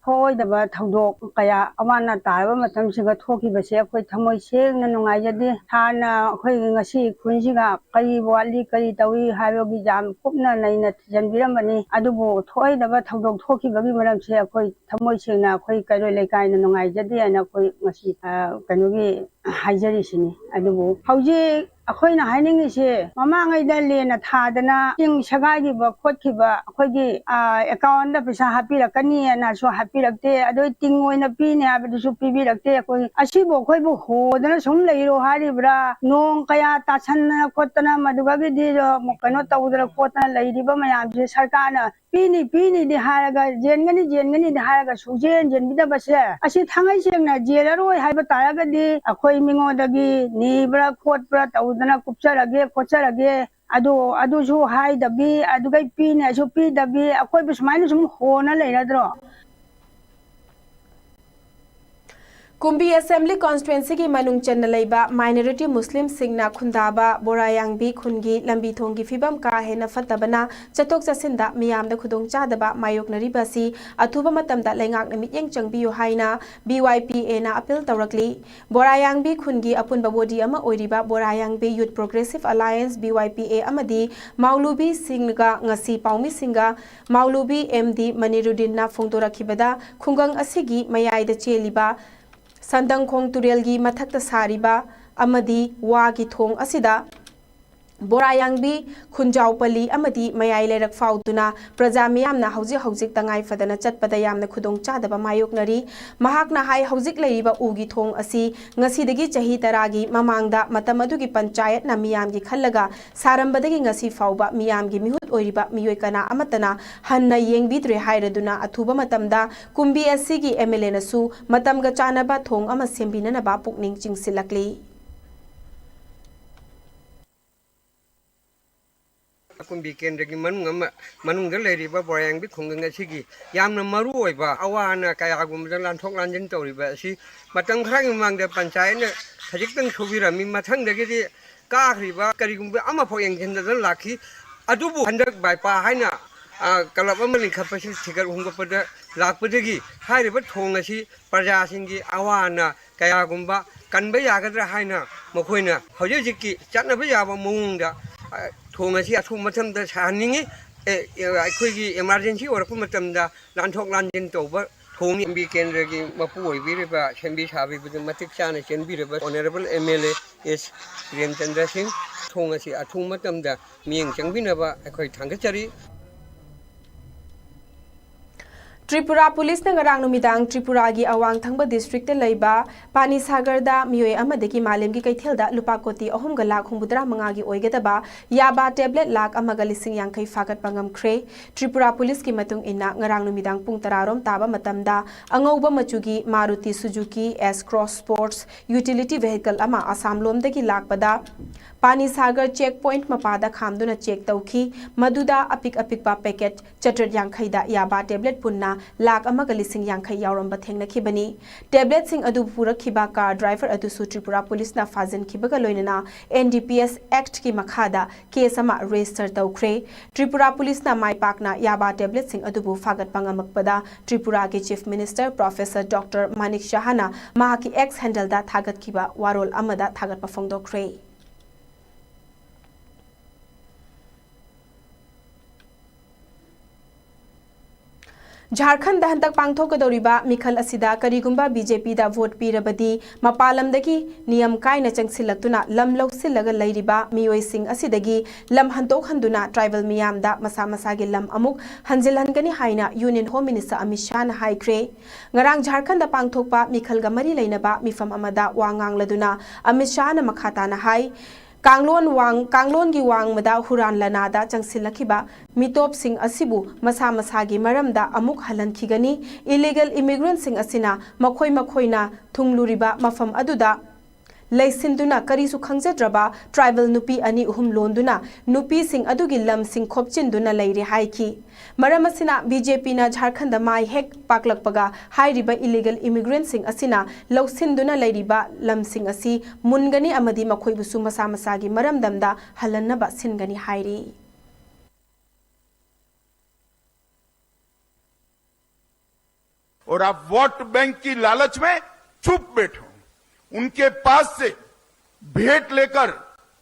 ꯊꯣꯛꯑꯣꯏꯗꯕ ꯊꯧꯗꯣꯛ ꯀꯌꯥ ꯑꯋꯥ ꯑꯅꯥ ꯇꯥꯔꯕ ꯃꯇꯝꯁꯤꯒ ꯊꯣꯛꯈꯤꯕꯁꯦ ꯑꯩꯈꯣꯏ ꯊꯃꯣꯏ ꯁꯦꯡꯅ ꯅꯨꯡꯉꯥꯏꯖꯗꯦ꯫ ꯍꯥꯟꯅ ꯑꯩꯈꯣꯏꯒꯤ ꯉꯁꯤ ꯈꯨꯟꯁꯤꯒ ꯀꯔꯤ ꯋꯥꯠꯂꯤ, ꯀꯔꯤ ꯇꯧꯏ ꯍꯥꯏꯕꯒꯤ ꯌꯥꯝ ꯀꯨꯞꯅ ꯅꯩꯅ ꯊꯤꯖꯤꯟꯕꯤꯔꯝꯕꯅꯤ꯫ ꯑꯗꯨꯕꯨ ꯊꯣꯛꯑꯣꯏꯗꯕ ꯊꯧꯗꯣꯛ ꯊꯣꯛꯈꯤꯕꯒꯤ ꯃꯔꯝꯁꯦ ꯑꯩꯈꯣꯏ ꯊꯃꯣꯏ ꯁꯦꯡꯅ ꯑꯩꯈꯣꯏ ꯀꯩꯔꯣꯏ ꯂꯩꯀꯥꯏꯅ ꯅꯨꯡꯉꯥꯏꯖꯗꯦ ꯍꯥꯏꯅ ꯑꯩꯈꯣꯏ ꯉꯁꯤ, ꯑ, ꯀꯩꯅꯣꯒꯤ ꯍꯥꯏꯖꯔꯤꯁꯤꯅꯤ꯫ ꯑꯗꯨꯕꯨ ꯍꯧꯖꯤꯛ ꯑꯩꯈꯣꯏꯅ ꯍꯥꯏꯅꯤꯡꯉꯤꯁꯦ, ꯃꯃꯥꯡꯉꯩꯗ ꯂꯦꯟꯅ ꯊꯥꯗꯅ ꯆꯤꯡ ꯁꯦꯒꯥꯏꯈꯤꯕ ꯈꯣꯠꯈꯤꯕ ꯑꯩꯈꯣꯏꯒꯤ, ꯑ, ꯑꯦꯀꯥꯎꯟꯗ ꯄꯩꯁꯥ ꯍꯥꯞꯄꯤꯔꯛꯀꯅꯤꯅꯁꯨ ꯍꯥꯏꯕꯤꯔꯛꯇꯦ, ꯑꯗꯩ ꯇꯤꯡ ꯑꯣꯏꯅ ꯄꯤꯅꯤ ꯍꯥꯏꯕꯗꯨꯁꯨ ꯄꯤꯕꯤꯔꯛꯇꯦ꯫ ꯑꯩꯈꯣꯏ ꯑꯁꯤꯕꯨ ꯑꯩꯈꯣꯏꯕꯨ ꯍꯣꯗꯅ ꯁꯨꯝ ꯂꯩꯔꯣ ꯍꯥꯏꯔꯤꯕ꯭ꯔꯥ? ꯅꯣꯡ ꯀꯌꯥ ꯇꯥꯁꯟꯗꯅ ꯈꯣꯠꯇꯅ ꯃꯗꯨꯗꯒꯤꯗꯤ ꯀꯩꯅꯣ ꯇꯧꯗꯅ ꯈꯣꯠꯇꯅ ꯂꯩꯔꯤꯕ ꯃꯌꯥꯝꯁꯦ ꯁꯔꯀꯥꯔꯅ ꯄꯤꯅꯤ, ꯄꯤꯅꯤꯗꯤ ꯍꯥꯏꯔꯒ, ꯌꯦꯟꯒꯅꯤ, ꯌꯦꯟꯒꯅꯤꯗꯤ ꯍꯥꯏꯔꯒ ꯁꯨꯛꯌꯦꯟ ꯌꯦꯟꯕꯤꯗꯕꯁꯦ, ꯑꯁꯤ ꯊꯥꯡꯉꯩ ꯁꯦꯡꯅ ꯌꯦꯜꯂꯔꯣꯏ ꯍꯥꯏꯕ ꯇꯥꯔꯒꯗꯤ ꯑꯩꯈꯣꯏ ꯃꯤꯉꯣꯟꯗꯒꯤ ꯅꯤꯕ꯭ꯔꯥ ꯈꯣꯠꯄ꯭ꯔꯥ ꯇꯧꯗꯅ ꯀꯨꯞꯆꯔꯒꯦ ꯈꯣꯠꯆꯔꯒꯦ, ꯑꯗꯨ, ꯑꯗꯨꯁꯨ ꯍꯥꯏꯗꯕꯤ, ꯑꯗꯨꯒꯩ ꯄꯤꯅꯦꯁꯨ ꯄꯤꯗꯕꯤ, ꯑꯩꯈꯣꯏꯕꯨ ꯁꯨꯃꯥꯏꯅ ꯁꯨꯝ ꯍꯣꯅ ꯂꯩꯔꯗ꯭ꯔꯣ? ꯀꯨꯝꯕꯤ ꯑꯦꯁꯦꯝꯕ꯭ꯂꯤ ꯀꯣꯟꯁꯇꯤꯇ꯭ꯋꯦꯟꯁꯤꯒꯤ ꯃꯅꯨꯡ ꯆꯟꯅ ꯂꯩꯕ ꯃꯥꯏꯅꯣꯔꯤꯇꯤ ꯃꯨꯁꯂꯤꯝꯁꯤꯡꯅ ꯈꯨꯟꯗꯥꯕ ꯕꯣꯔꯥꯌꯥꯡꯕꯤ ꯈꯨꯟꯒꯤ ꯂꯝꯕꯤ ꯊꯣꯡꯒꯤ ꯐꯤꯕꯝ ꯀꯥ ꯍꯦꯟꯅ ꯐꯠꯇꯕꯅ ꯆꯠꯊꯣꯛ ꯆꯠꯁꯤꯟꯗ ꯃꯤꯌꯥꯝꯗ ꯈꯨꯗꯣꯡꯆꯥꯗꯕ ꯃꯥꯌꯣꯛꯅꯔꯤꯕ ꯑꯁꯤ ꯑꯊꯨꯕ ꯃꯇꯝꯗ ꯂꯩꯉꯥꯛꯅ ꯃꯤꯠꯌꯦꯡ ꯆꯪꯕꯤꯌꯨ ꯍꯥꯏꯅ ꯕꯤ ꯋꯥꯏ ꯄꯤ ꯑꯦꯅ ꯑꯄꯤꯜ ꯇꯧꯔꯛꯂꯤ꯫ ꯕꯣꯔꯥꯌꯥꯡꯕꯤ ꯈꯨꯟꯒꯤ ꯑꯄꯨꯟꯕ ꯕꯣꯗꯤ ꯑꯃ ꯑꯣꯏꯔꯤꯕ ꯕꯣꯔꯥꯌꯥꯡꯕꯤ ꯌꯨꯠ ꯄ꯭ꯔꯣꯒ꯭ꯔꯦꯁꯤꯚ ꯑꯂꯥꯌꯟꯁ, ꯕꯤ ꯋꯥꯏ ꯄꯤ ꯑꯦ, ꯑꯃꯗꯤ ꯃꯥꯎꯂꯨꯕꯤꯁꯤꯡꯒ ꯉꯁꯤ ꯄꯥꯎꯃꯤꯁꯤꯡꯒ ꯃꯥꯎꯂꯨꯕꯤ ꯑꯦꯝ ꯗꯤ ꯃꯅꯤꯔꯨꯗꯤꯟꯅ ꯐꯣꯡꯗꯣꯔꯛꯈꯤꯕꯗ, ꯈꯨꯡꯒꯪ ꯑꯁꯤꯒꯤ ꯃꯌꯥꯏꯗ ꯆꯦꯜꯂꯤꯕ ꯁꯟꯗꯪꯈꯣꯡ ꯇꯨꯔꯦꯜꯒꯤ ꯃꯊꯛꯇ ꯁꯥꯔꯤꯕ ꯑꯃꯗꯤ ꯋꯥꯒꯤ ꯊꯣꯡ ꯑꯁꯤꯗ ꯕꯣꯔꯥꯌꯥꯡꯕꯤ, ꯈꯨꯟꯖꯥꯎꯄꯜꯂꯤ ꯑꯃꯗꯤ ꯃꯌꯥꯏ ꯂꯩꯔꯛ ꯐꯥꯎꯗꯨꯅ ꯄ꯭ꯔꯖꯥ ꯃꯤꯌꯥꯝꯅ ꯍꯧꯖꯤꯛ ꯍꯧꯖꯤꯛ ꯇꯉꯥꯏ ꯐꯗꯅ ꯆꯠꯄꯗ ꯌꯥꯝꯅ ꯈꯨꯗꯣꯡ ꯆꯥꯗꯕ ꯃꯥꯌꯣꯛꯅꯔꯤ꯫ ꯃꯍꯥꯛꯅ ꯍꯥꯏ, ꯍꯧꯖꯤꯛ ꯂꯩꯔꯤꯕ ꯎꯒꯤ ꯊꯣꯡ ꯑꯁꯤ ꯉꯁꯤꯗꯒꯤ ꯆꯍꯤ ꯇꯔꯥꯒꯤ ꯃꯃꯥꯡꯗ ꯃꯇꯝ ꯑꯗꯨꯒꯤ ꯄꯟꯆꯥꯌꯠꯅ ꯃꯤꯌꯥꯝꯒꯤ ꯈꯜꯂꯒ ꯁꯥꯔꯝꯕꯗꯒꯤ ꯉꯁꯤ ꯐꯥꯎꯕ ꯃꯤꯌꯥꯝꯒꯤ ꯃꯤꯍꯨꯠ ꯑꯣꯏꯔꯤꯕ ꯃꯤꯑꯣꯏ ꯀꯅꯥ ꯑꯃꯠꯇꯅ ꯍꯟꯅ ꯌꯦꯡꯕꯤꯗ꯭ꯔꯦ ꯍꯥꯏꯔꯗꯨꯅ, ꯑꯊꯨꯕ ꯃꯇꯝꯗ ꯀꯨꯝꯕꯤ ꯑꯁꯤꯒꯤ ꯑꯦꯝ ꯑꯦꯜ ꯑꯦꯅꯁꯨ ꯃꯇꯝꯒ ꯆꯥꯟꯅꯕ ꯊꯣꯡ ꯑꯃ ꯁꯦꯝꯕꯤꯅꯅꯕ ꯄꯨꯛꯅꯤꯡ ꯆꯤꯡꯁꯤꯜꯂꯛꯂꯤ꯫ ꯀꯨꯝꯕꯤ ꯀꯦꯟꯗ꯭ꯔꯒꯤ ꯃꯅꯨꯡ ꯑꯃ, ꯃꯅꯨꯡꯗ ꯂꯩꯔꯤꯕ ꯕꯣꯔꯥꯌꯥꯡꯕꯤ ꯈꯨꯡꯒꯪ ꯑꯁꯤꯒꯤ ꯌꯥꯝꯅ ꯃꯔꯨ ꯑꯣꯏꯕ ꯑꯋꯥ ꯑꯅꯥ ꯀꯌꯥꯒꯨꯝꯕꯗ ꯂꯥꯟꯊꯣꯛ ꯂꯥꯟꯖꯤꯟ ꯇꯧꯔꯤꯕ ꯑꯁꯤ ꯃꯇꯝ ꯈꯔꯒꯤ ꯃꯃꯥꯡꯗ ꯄꯟꯆꯥꯌꯠꯅ ꯈꯖꯤꯛꯇꯪ ꯁꯨꯕꯤꯔꯝꯃꯤ꯫ ꯃꯊꯪꯗꯒꯤꯗꯤ ꯀꯥꯈ꯭ꯔꯤꯕ ꯀꯔꯤꯒꯨꯝꯕ ꯑꯃꯐꯥꯎ ꯌꯦꯡꯁꯤꯟꯗꯗꯅ ꯂꯥꯛꯈꯤ꯫ ꯑꯗꯨꯕꯨ ꯍꯟꯗꯛ ꯕꯥꯏꯄꯥ ꯍꯥꯏꯅ ꯑ, ꯀꯂꯕ ꯑꯃ ꯂꯤꯡꯈꯠꯄꯁꯤ ꯊꯤꯒꯠ ꯍꯨꯝꯒꯠꯄꯗ ꯂꯥꯛꯄꯗꯒꯤ ꯍꯥꯏꯔꯤꯕ ꯊꯣꯡ ꯑꯁꯤ ꯄ꯭ꯔꯖꯥꯁꯤꯡꯒꯤ ꯑꯋꯥ ꯑꯅꯥ ꯀꯌꯥꯒꯨꯝꯕ ꯀꯟꯕ ꯌꯥꯒꯗ꯭ꯔꯥ ꯍꯥꯏꯅ ꯃꯈꯣꯏꯅ ꯍꯧꯖꯤꯛ ꯍꯧꯖꯤꯛꯀꯤ ꯆꯠꯅꯕ ꯌꯥꯕ ꯃꯑꯣꯡꯗ, ꯑ, ꯊꯣꯡ ꯑꯁꯤ ꯑꯊꯨꯕ ꯃꯇꯝꯗ ꯁꯥꯍꯟꯅꯤꯡꯉꯤ꯫ ꯑꯦ, ꯑꯦ, ꯑꯩꯈꯣꯏꯒꯤ emergency ꯑꯣꯏꯔꯛꯄ ꯃꯇꯝꯗ ꯂꯥꯟꯊꯣꯛ ꯂꯥꯟꯁꯤꯟ ꯇꯧꯕ ꯊꯣꯡ ꯂꯝꯕꯤ ꯀꯦꯟꯗ꯭ꯔꯒꯤ ꯃꯄꯨ ꯑꯣꯏꯕꯤꯔꯤꯕ, ꯁꯦꯝꯕꯤ ꯁꯥꯕꯤꯕꯗꯨ ꯃꯇꯤꯛ ꯆꯥꯅ ꯆꯦꯟꯕꯤꯔꯕ Honourable M L A S Premchandra ꯁꯤꯡ, ꯊꯣꯡ ꯑꯁꯤ ꯑꯊꯨꯕ ꯃꯇꯝꯗ ꯃꯤꯠꯌꯦꯡ ꯆꯪꯕꯤꯅꯕ ꯑꯩꯈꯣꯏ ꯊꯥꯡꯒꯠꯆꯔꯤ꯫ ꯇ꯭ꯔꯤꯄꯨꯔꯥ ꯄꯨꯂꯤꯁꯅ ꯉꯔꯥꯡ ꯅꯨꯃꯤꯗꯥꯡ ꯇ꯭ꯔꯤꯄꯨꯔꯥꯒꯤ ꯑꯋꯥꯡ ꯊꯪꯕ district ꯇ ꯂꯩꯕ ꯄꯥꯅꯤꯁꯥꯒꯔꯗ ꯃꯤꯑꯣꯏ ꯑꯃꯗꯒꯤ ꯃꯥꯂꯦꯝꯒꯤ ꯀꯩꯊꯦꯜꯗ ꯂꯨꯄꯥ ꯀꯣꯇꯤ ꯑꯍꯨꯝꯒ ꯂꯥꯈ ꯍꯨꯝꯐꯨꯇꯔꯥ ꯃꯉꯥꯒꯤ ꯑꯣꯏꯒꯗꯕ ꯌꯥꯕꯥ tablet ꯂꯥꯈ ꯑꯃꯒ ꯂꯤꯁꯤꯡ ꯌꯥꯡꯈꯩ ꯐꯥꯒꯠꯄ ꯉꯝꯈ꯭ꯔꯦ꯫ ꯇ꯭ꯔꯤꯄꯨꯔꯥ ꯄꯨꯂꯤꯁꯀꯤ ꯃꯇꯨꯡ ꯏꯟꯅ, ꯉꯔꯥꯡ ꯅꯨꯃꯤꯗꯥꯡ ꯄꯨꯡ ꯇꯔꯥ ꯔꯣꯝ ꯇꯥꯕ ꯃꯇꯝꯗ ꯑꯉꯧꯕ ꯃꯆꯨꯒꯤ Maruti Suzuki S-Cross Sports utility vehicle ꯑꯃ ꯑꯁꯥꯝ ꯂꯣꯝꯗꯒꯤ ꯂꯥꯛꯄꯗ ꯄꯥꯅꯤꯁꯥꯒꯔ check point ꯃꯄꯥꯗ ꯈꯥꯝꯗꯨꯅ check ꯇꯧꯈꯤ꯫ ꯃꯗꯨꯗ ꯑꯄꯤꯛ ꯑꯄꯤꯛꯄ packet ꯆꯥꯇ꯭ꯔꯦꯠ ꯌꯥꯡꯈꯩꯗ ꯌꯥꯕꯥ tablet ꯄꯨꯟꯅ ꯂꯥꯈ ꯑꯃꯒ ꯂꯤꯁꯤꯡ ꯌꯥꯡꯈꯩ ꯌꯥꯎꯔꯝꯕ ꯊꯦꯡꯅꯈꯤꯕꯅꯤ꯫ Tablet ꯁꯤꯡ ꯑꯗꯨ ꯄꯨꯔꯛꯈꯤꯕ car driver ꯑꯗꯨꯁꯨ ꯇ꯭ꯔꯤꯄꯨꯔꯥ ꯄꯨꯂꯤꯁꯅ ꯐꯥꯖꯤꯟꯈꯤꯕꯒ ꯂꯣꯏꯅꯅ N D P S Act ꯀꯤ ꯃꯈꯥꯗ case ꯑꯃ register ꯇꯧꯈ꯭ꯔꯦ꯫ ꯇ꯭ꯔꯤꯄꯨꯔꯥ ꯄꯨꯂꯤꯁꯅ ꯃꯥꯏ ꯄꯥꯛꯅ ꯌꯥꯕꯥ tablet ꯁꯤꯡ ꯑꯗꯨꯕꯨ ꯐꯥꯒꯠꯄ ꯉꯝꯃꯛꯄꯗ ꯇ꯭ꯔꯤꯄꯨꯔꯥꯒꯤ Chief Minister Professor Doctor ꯃꯥꯅꯤꯛ ꯁꯍꯥꯅ ꯃꯍꯥꯛꯀꯤ X handle ꯗ ꯊꯥꯒꯠꯈꯤꯕ ꯋꯥꯔꯣꯜ ꯑꯃꯗ ꯊꯥꯒꯠꯄ ꯐꯣꯡꯗꯣꯛꯈ꯭ꯔꯦ꯫ ꯖꯥꯔꯈꯟꯗ ꯍꯟꯗꯛ ꯄꯥꯡꯊꯣꯛꯀꯗꯧꯔꯤꯕ ꯃꯤꯈꯜ ꯑꯁꯤꯗ ꯀꯔꯤꯒꯨꯝꯕ B J P ꯗ vote ꯄꯤꯔꯕꯗꯤ, ꯃꯄꯥꯟ ꯂꯝꯗꯒꯤ ꯅꯤꯌꯝ ꯀꯥꯏꯅ ꯆꯪꯁꯤꯜꯂꯛꯇꯨꯅ ꯂꯝ ꯂꯧꯁꯤꯜꯂꯒ ꯂꯩꯔꯤꯕ ꯃꯤꯑꯣꯏꯁꯤꯡ ꯑꯁꯤꯗꯒꯤ ꯂꯝ ꯍꯟꯗꯣꯛꯍꯟꯗꯨꯅ tribal ꯃꯤꯌꯥꯝꯗ ꯃꯁꯥ ꯃꯁꯥꯒꯤ ꯂꯝ ꯑꯃꯨꯛ ꯍꯟꯖꯤꯜꯍꯟꯒꯅꯤ ꯍꯥꯏꯅ Union Home Minister ꯑꯃꯤꯠ ꯁꯍꯥꯅ ꯍꯥꯏꯈ꯭ꯔꯦ꯫ ꯉꯔꯥꯡ ꯖꯥꯔꯈꯟꯗ ꯄꯥꯡꯊꯣꯛꯄ ꯃꯤꯈꯜꯒ ꯃꯔꯤ ꯂꯩꯅꯕ ꯃꯤꯐꯝ ꯑꯃꯗ ꯋꯥ ꯉꯥꯡꯂꯗꯨꯅ ꯑꯃꯤꯠ ꯁꯍꯥꯅ ꯃꯈꯥ ꯇꯥꯅ ꯍꯥꯏ, ꯀꯥꯡꯂꯣꯟ ꯋꯥꯡ-, ꯀꯥꯡꯂꯣꯟꯒꯤ ꯋꯥꯡꯃꯗ ꯍꯨꯔꯥꯟ ꯂꯅꯥꯗ ꯆꯪꯁꯤꯜꯂꯛꯈꯤꯕ ꯃꯤꯇꯣꯞꯁꯤꯡ ꯑꯁꯤꯕꯨ ꯃꯁꯥ ꯃꯁꯥꯒꯤ ꯃꯔꯝꯗ ꯑꯃꯨꯛ ꯍꯜꯍꯟꯈꯤꯒꯅꯤ꯫ Illegal immigrant ꯁꯤꯡ ꯑꯁꯤꯅ ꯃꯈꯣꯏ ꯃꯈꯣꯏꯅ ꯊꯨꯡꯂꯨꯔꯤꯕ ꯃꯐꯝ ꯑꯗꯨꯗ ꯂꯩꯁꯤꯟꯗꯨꯅ ꯀꯔꯤꯁꯨ ꯈꯪꯖꯗ꯭ꯔꯕ tribal ꯅꯨꯄꯤ ꯑꯅꯤ ꯑꯍꯨꯝ ꯂꯣꯟꯗꯨꯅ ꯅꯨꯄꯤꯁꯤꯡ ꯑꯗꯨꯒꯤ ꯂꯝꯁꯤꯡ ꯈꯣꯞꯆꯤꯟꯗꯨꯅ ꯂꯩꯔꯦ ꯍꯥꯏꯈꯤ꯫ ꯃꯔꯝ ꯑꯁꯤꯅ B J P ꯅ ꯖꯥꯔꯈꯟꯗ ꯃꯥꯏ ꯍꯦꯛ ꯄꯥꯛꯂꯛꯄꯒ ꯍꯥꯏꯔꯤꯕ illegal immigrant ꯁꯤꯡ ꯑꯁꯤꯅ ꯂꯧꯁꯤꯟꯗꯨꯅ ꯂꯩꯔꯤꯕ ꯂꯝꯁꯤꯡ ꯑꯁꯤ ꯃꯨꯟꯒꯅꯤ ꯑꯃꯗꯤ ꯃꯈꯣꯏꯕꯨꯁꯨ ꯃꯁꯥ ꯃꯁꯥꯒꯤ ꯃꯔꯝꯗꯝꯗ ꯍꯜꯍꯟꯅꯕ ꯁꯤꯟꯒꯅꯤ ꯍꯥꯏꯔꯤ꯫ और आप वोट बैंक की लालच में चुप बैठे हो। उनके पास से भेंट लेकर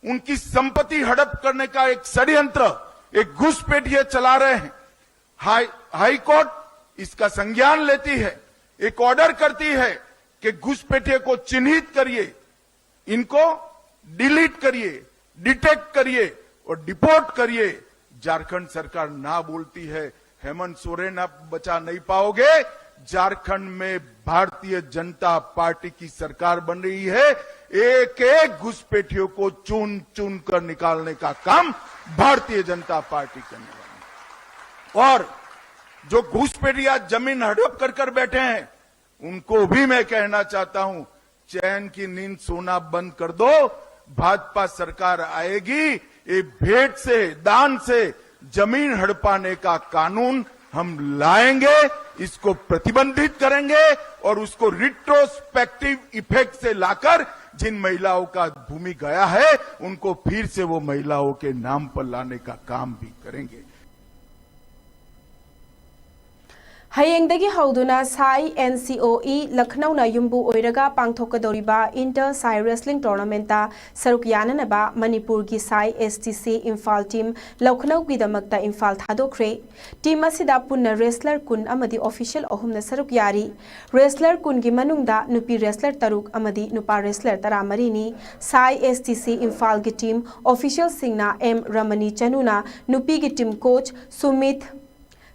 उनकी संपत्ति हड़प करने का एक षड्यंत्र एक घुसपैठिया चला रहे हैं। हाई हाई कोर्ट इसका संज्ञान लेती है, एक ऑर्डर करती है कि घुसपैठिए को चिन्हित करिए, इनको डिलीट करिए, डिटेक्ट करिए और डिपोर्ट करिए। झारखंड सरकार ना बोलती है। हेमंत सोरेन आप बचा नहीं पाओगे। झारखंड में भारतीय जनता पार्टी की सरकार बन रही है। एक एक घुसपैठियों को चुन चुन कर निकालने का काम भारतीय जनता पार्टी करने वाली है। और जो घुसपैठिया जमीन हड़प कर कर बैठे हैं, उनको भी मैं कहना चाहता हूं, चैन की नींद सोना बंद कर दो। भाजपा सरकार आएगी, ये भेंट से, दान से जमीन हड़पाने का कानून हम लाएंगे, इसको प्रतिबंधित करेंगे और उसको रिट्रोस्पेक्टिव इफेक्ट से लाकर जिन महिलाओं का भूमि गया है, उनको फिर से वो महिलाओं के नाम पर लाने का काम भी करेंगे। ꯍꯌꯦꯡꯗꯒꯤ ꯍꯧꯗꯨꯅ ꯁꯥꯏ NCOE ꯂꯈꯅꯧꯅ ꯌꯨꯝꯕꯨ ꯑꯣꯏꯔꯒ ꯄꯥꯡꯊꯣꯛꯀꯗꯧꯔꯤꯕ Inter Sai Wrestling Tournamentꯇ ꯁꯔꯨꯛ ꯌꯥꯅꯅꯕ ꯃꯅꯤꯄꯨꯔꯒꯤ ꯁꯥꯏ STC Imphal team ꯂꯈꯅꯧꯒꯤꯗꯃꯛꯇ Imphal ꯊꯥꯗꯣꯛꯈ꯭ꯔꯦ꯫ Team ꯑꯁꯤꯗ ꯄꯨꯟꯅ wrestler ꯀꯨꯟ ꯑꯃꯗꯤ official ꯑꯍꯨꯝꯅ ꯁꯔꯨꯛ ꯌꯥꯔꯤ꯫ Wrestler ꯀꯨꯟꯒꯤ ꯃꯅꯨꯡꯗ ꯅꯨꯄꯤ wrestler ꯇꯔꯨꯛ ꯑꯃꯗꯤ ꯅꯨꯄꯥ wrestler ꯇꯔꯥꯃꯔꯤꯅꯤ꯫ ꯁꯥꯏ STC ꯏꯝꯐꯥꯜꯒꯤ team officialꯁꯤꯡꯅ M ꯔꯃꯅꯤ ꯆꯅꯨꯅ ꯅꯨꯄꯤꯒꯤ team coach, ꯁꯨꯃꯤꯠ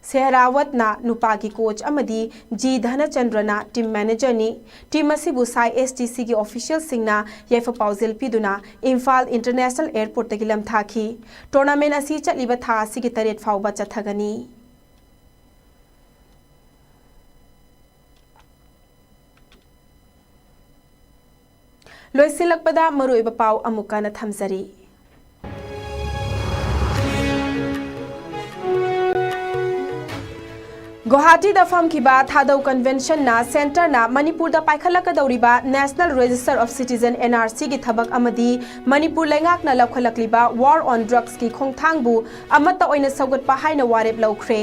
ꯁꯦꯍꯔꯥꯋꯠꯅ ꯅꯨꯄꯥꯒꯤ coach ꯑꯃꯗꯤ G ꯙꯅꯆꯟꯗ꯭ꯔꯅ team managerꯅꯤ꯫ Team ꯑꯁꯤꯕꯨ ꯁꯥꯏ STCꯒꯤ officialꯁꯤꯡꯅ ꯌꯥꯏꯐ ꯄꯥꯎꯖꯦꯜ ꯄꯤꯗꯨꯅ ꯏꯝꯐꯥꯜ International Airportꯇꯒꯤ ꯂꯝꯊꯥꯈꯤ꯫ Tournament ꯑꯁꯤ ꯆꯠꯂꯤꯕ ꯊꯥ ꯑꯁꯤꯒꯤ ꯇꯔꯦꯠ ꯐꯥꯎꯕ ꯆꯠꯊꯒꯅꯤ꯫ ꯂꯣꯏꯁꯤꯜꯂꯛꯄꯗ ꯃꯔꯨꯑꯣꯏꯕ ꯄꯥꯎ ꯑꯃꯨꯛꯀ ꯍꯟꯅ ꯊꯝꯖꯔꯤ꯫ ꯒꯨꯋꯥꯍꯥꯇꯤꯗ ꯐꯝꯈꯤꯕ ꯊꯥꯗꯧ conventionꯅ centreꯅ ꯃꯅꯤꯄꯨꯔꯗ ꯄꯥꯏꯈꯠꯂꯛꯀꯗꯧꯔꯤꯕ National Register of Citizen NRCꯒꯤ ꯊꯕꯛ ꯑꯃꯗꯤ ꯃꯅꯤꯄꯨꯔ ꯂꯩꯉꯥꯛꯅ ꯂꯧꯈꯠꯂꯛꯂꯤꯕ war on drugsꯀꯤ ꯈꯣꯡꯊꯥꯡꯕꯨ ꯑꯃꯠꯇ ꯑꯣꯏꯅ ꯁꯧꯒꯠꯄ ꯍꯥꯏꯅ ꯋꯥꯔꯦꯞ ꯂꯧꯈ꯭ꯔꯦ꯫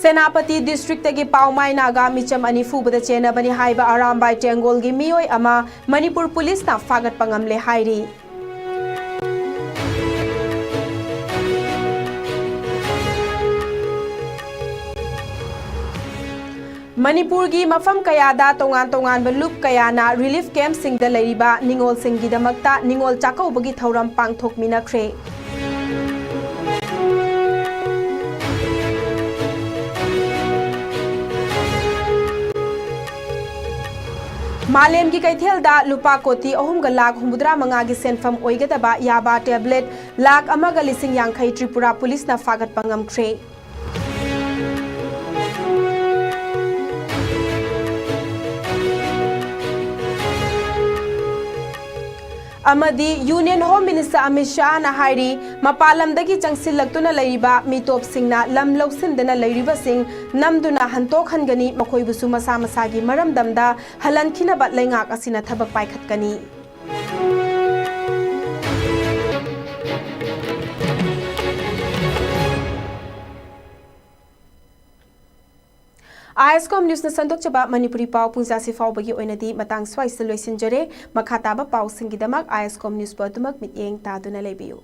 ꯁꯦꯅꯥꯄꯇꯤ ꯗꯤꯁꯇ꯭ꯔꯤꯛꯇꯒꯤ ꯄꯥꯎꯃꯥꯏ ꯅꯥꯒꯥ ꯃꯤꯆꯝ ꯑꯅꯤ ꯐꯨꯕꯗ ꯆꯦꯟꯅꯕꯅꯤ ꯍꯥꯏꯕ ꯑꯔꯥꯝꯕꯥꯏ ꯇꯦꯡꯒꯣꯜꯒꯤ ꯃꯤꯑꯣꯏ ꯑꯃ ꯃꯅꯤꯄꯨꯔ ꯄꯨꯂꯤꯁꯅ ꯐꯥꯒꯠꯄ ꯉꯝꯂꯦ ꯍꯥꯏꯔꯤ꯫ ꯃꯅꯤꯄꯨꯔꯒꯤ ꯃꯐꯝ ꯀꯌꯥꯗ ꯇꯣꯉꯥꯟ ꯇꯣꯉꯥꯟꯕ ꯂꯨꯞ ꯀꯌꯥꯅ ꯔꯤꯂꯤꯐ ꯀꯦꯝꯞꯁꯤꯡꯗ ꯂꯩꯔꯤꯕ ꯅꯤꯉꯣꯜꯁꯤꯡꯒꯤꯗꯃꯛꯇ ꯅꯤꯉꯣꯜ ꯆꯥꯛꯀꯧꯕꯒꯤ ꯊꯧꯔꯝ ꯄꯥꯡꯊꯣꯛꯃꯤꯟꯅꯈ꯭ꯔꯦ꯫ ꯃꯥꯂꯦꯝꯒꯤ ꯀꯩꯊꯦꯜꯗ ꯂꯨꯄꯥ ꯀꯣꯇꯤ ꯑꯍꯨꯝꯒ ꯂꯥꯈ ꯍꯨꯝꯐꯨꯇꯔꯥ ꯃꯉꯥꯒꯤ ꯁꯦꯟꯐꯝ ꯑꯣꯏꯒꯗꯕ ꯌꯥꯕꯥ ꯇꯦꯕ꯭ꯂꯦꯠ ꯂꯥꯈ ꯑꯃꯒ ꯂꯤꯁꯤꯡ ꯌꯥꯡꯈꯩ ꯇ꯭ꯔꯤꯄꯨꯔꯥ ꯄꯨꯂꯤꯁꯅ ꯐꯥꯒꯠꯄ ꯉꯝꯈ꯭ꯔꯦ꯫ ꯑꯃꯗꯤ ꯌꯨꯅꯤꯌꯟ ꯍꯣꯝ ꯃꯤꯅꯤꯁꯇꯔ ꯑꯃꯤꯠ ꯁꯥꯍꯅ ꯍꯥꯏꯔꯤ, ꯃꯄꯥꯟ ꯂꯝꯗꯒꯤ ꯆꯪꯁꯤꯜꯂꯛꯇꯨꯅ ꯂꯩꯔꯤꯕ ꯃꯤꯇꯣꯞꯁꯤꯡꯅ ꯂꯝ ꯂꯧꯁꯤꯟꯗꯅ ꯂꯩꯔꯤꯕꯁꯤꯡ ꯅꯝꯗꯨꯅ ꯍꯟꯇꯣꯛꯍꯟꯒꯅꯤ, ꯃꯈꯣꯏꯕꯨꯁꯨ ꯃꯁꯥ ꯃꯁꯥꯒꯤ ꯃꯔꯝꯗꯝꯗ ꯍꯜꯍꯟꯈꯤꯅꯕ ꯂꯩꯉꯥꯛ ꯑꯁꯤꯅ ꯊꯕꯛ ꯄꯥꯏꯈꯠꯀꯅꯤ꯫ ꯑꯥꯏ ꯑꯦꯁ ꯀꯣꯝ ꯅ꯭ꯌꯨꯁꯅ ꯁꯟꯗꯣꯛꯆꯕ ꯃꯅꯤꯄꯨꯔꯤ ꯄꯥꯎ ꯄꯨꯡꯖꯥꯁꯤ ꯐꯥꯎꯕꯒꯤ ꯑꯣꯏꯅꯗꯤ ꯃꯇꯥꯡ ꯁ꯭ꯋꯥꯏꯁꯤꯗ ꯂꯣꯏꯁꯤꯟꯖꯔꯦ꯫ ꯃꯈꯥ ꯇꯥꯕ ꯄꯥꯎꯁꯤꯡꯒꯤꯗꯃꯛ ꯑꯥꯏ ꯑꯦꯁ ꯀꯣꯝ ꯅ꯭ꯌꯨꯁꯄꯨ ꯑꯗꯨꯃꯛ ꯃꯤꯠꯌꯦꯡ ꯇꯥꯗꯨꯅ ꯂꯩꯕꯤꯌꯨ꯫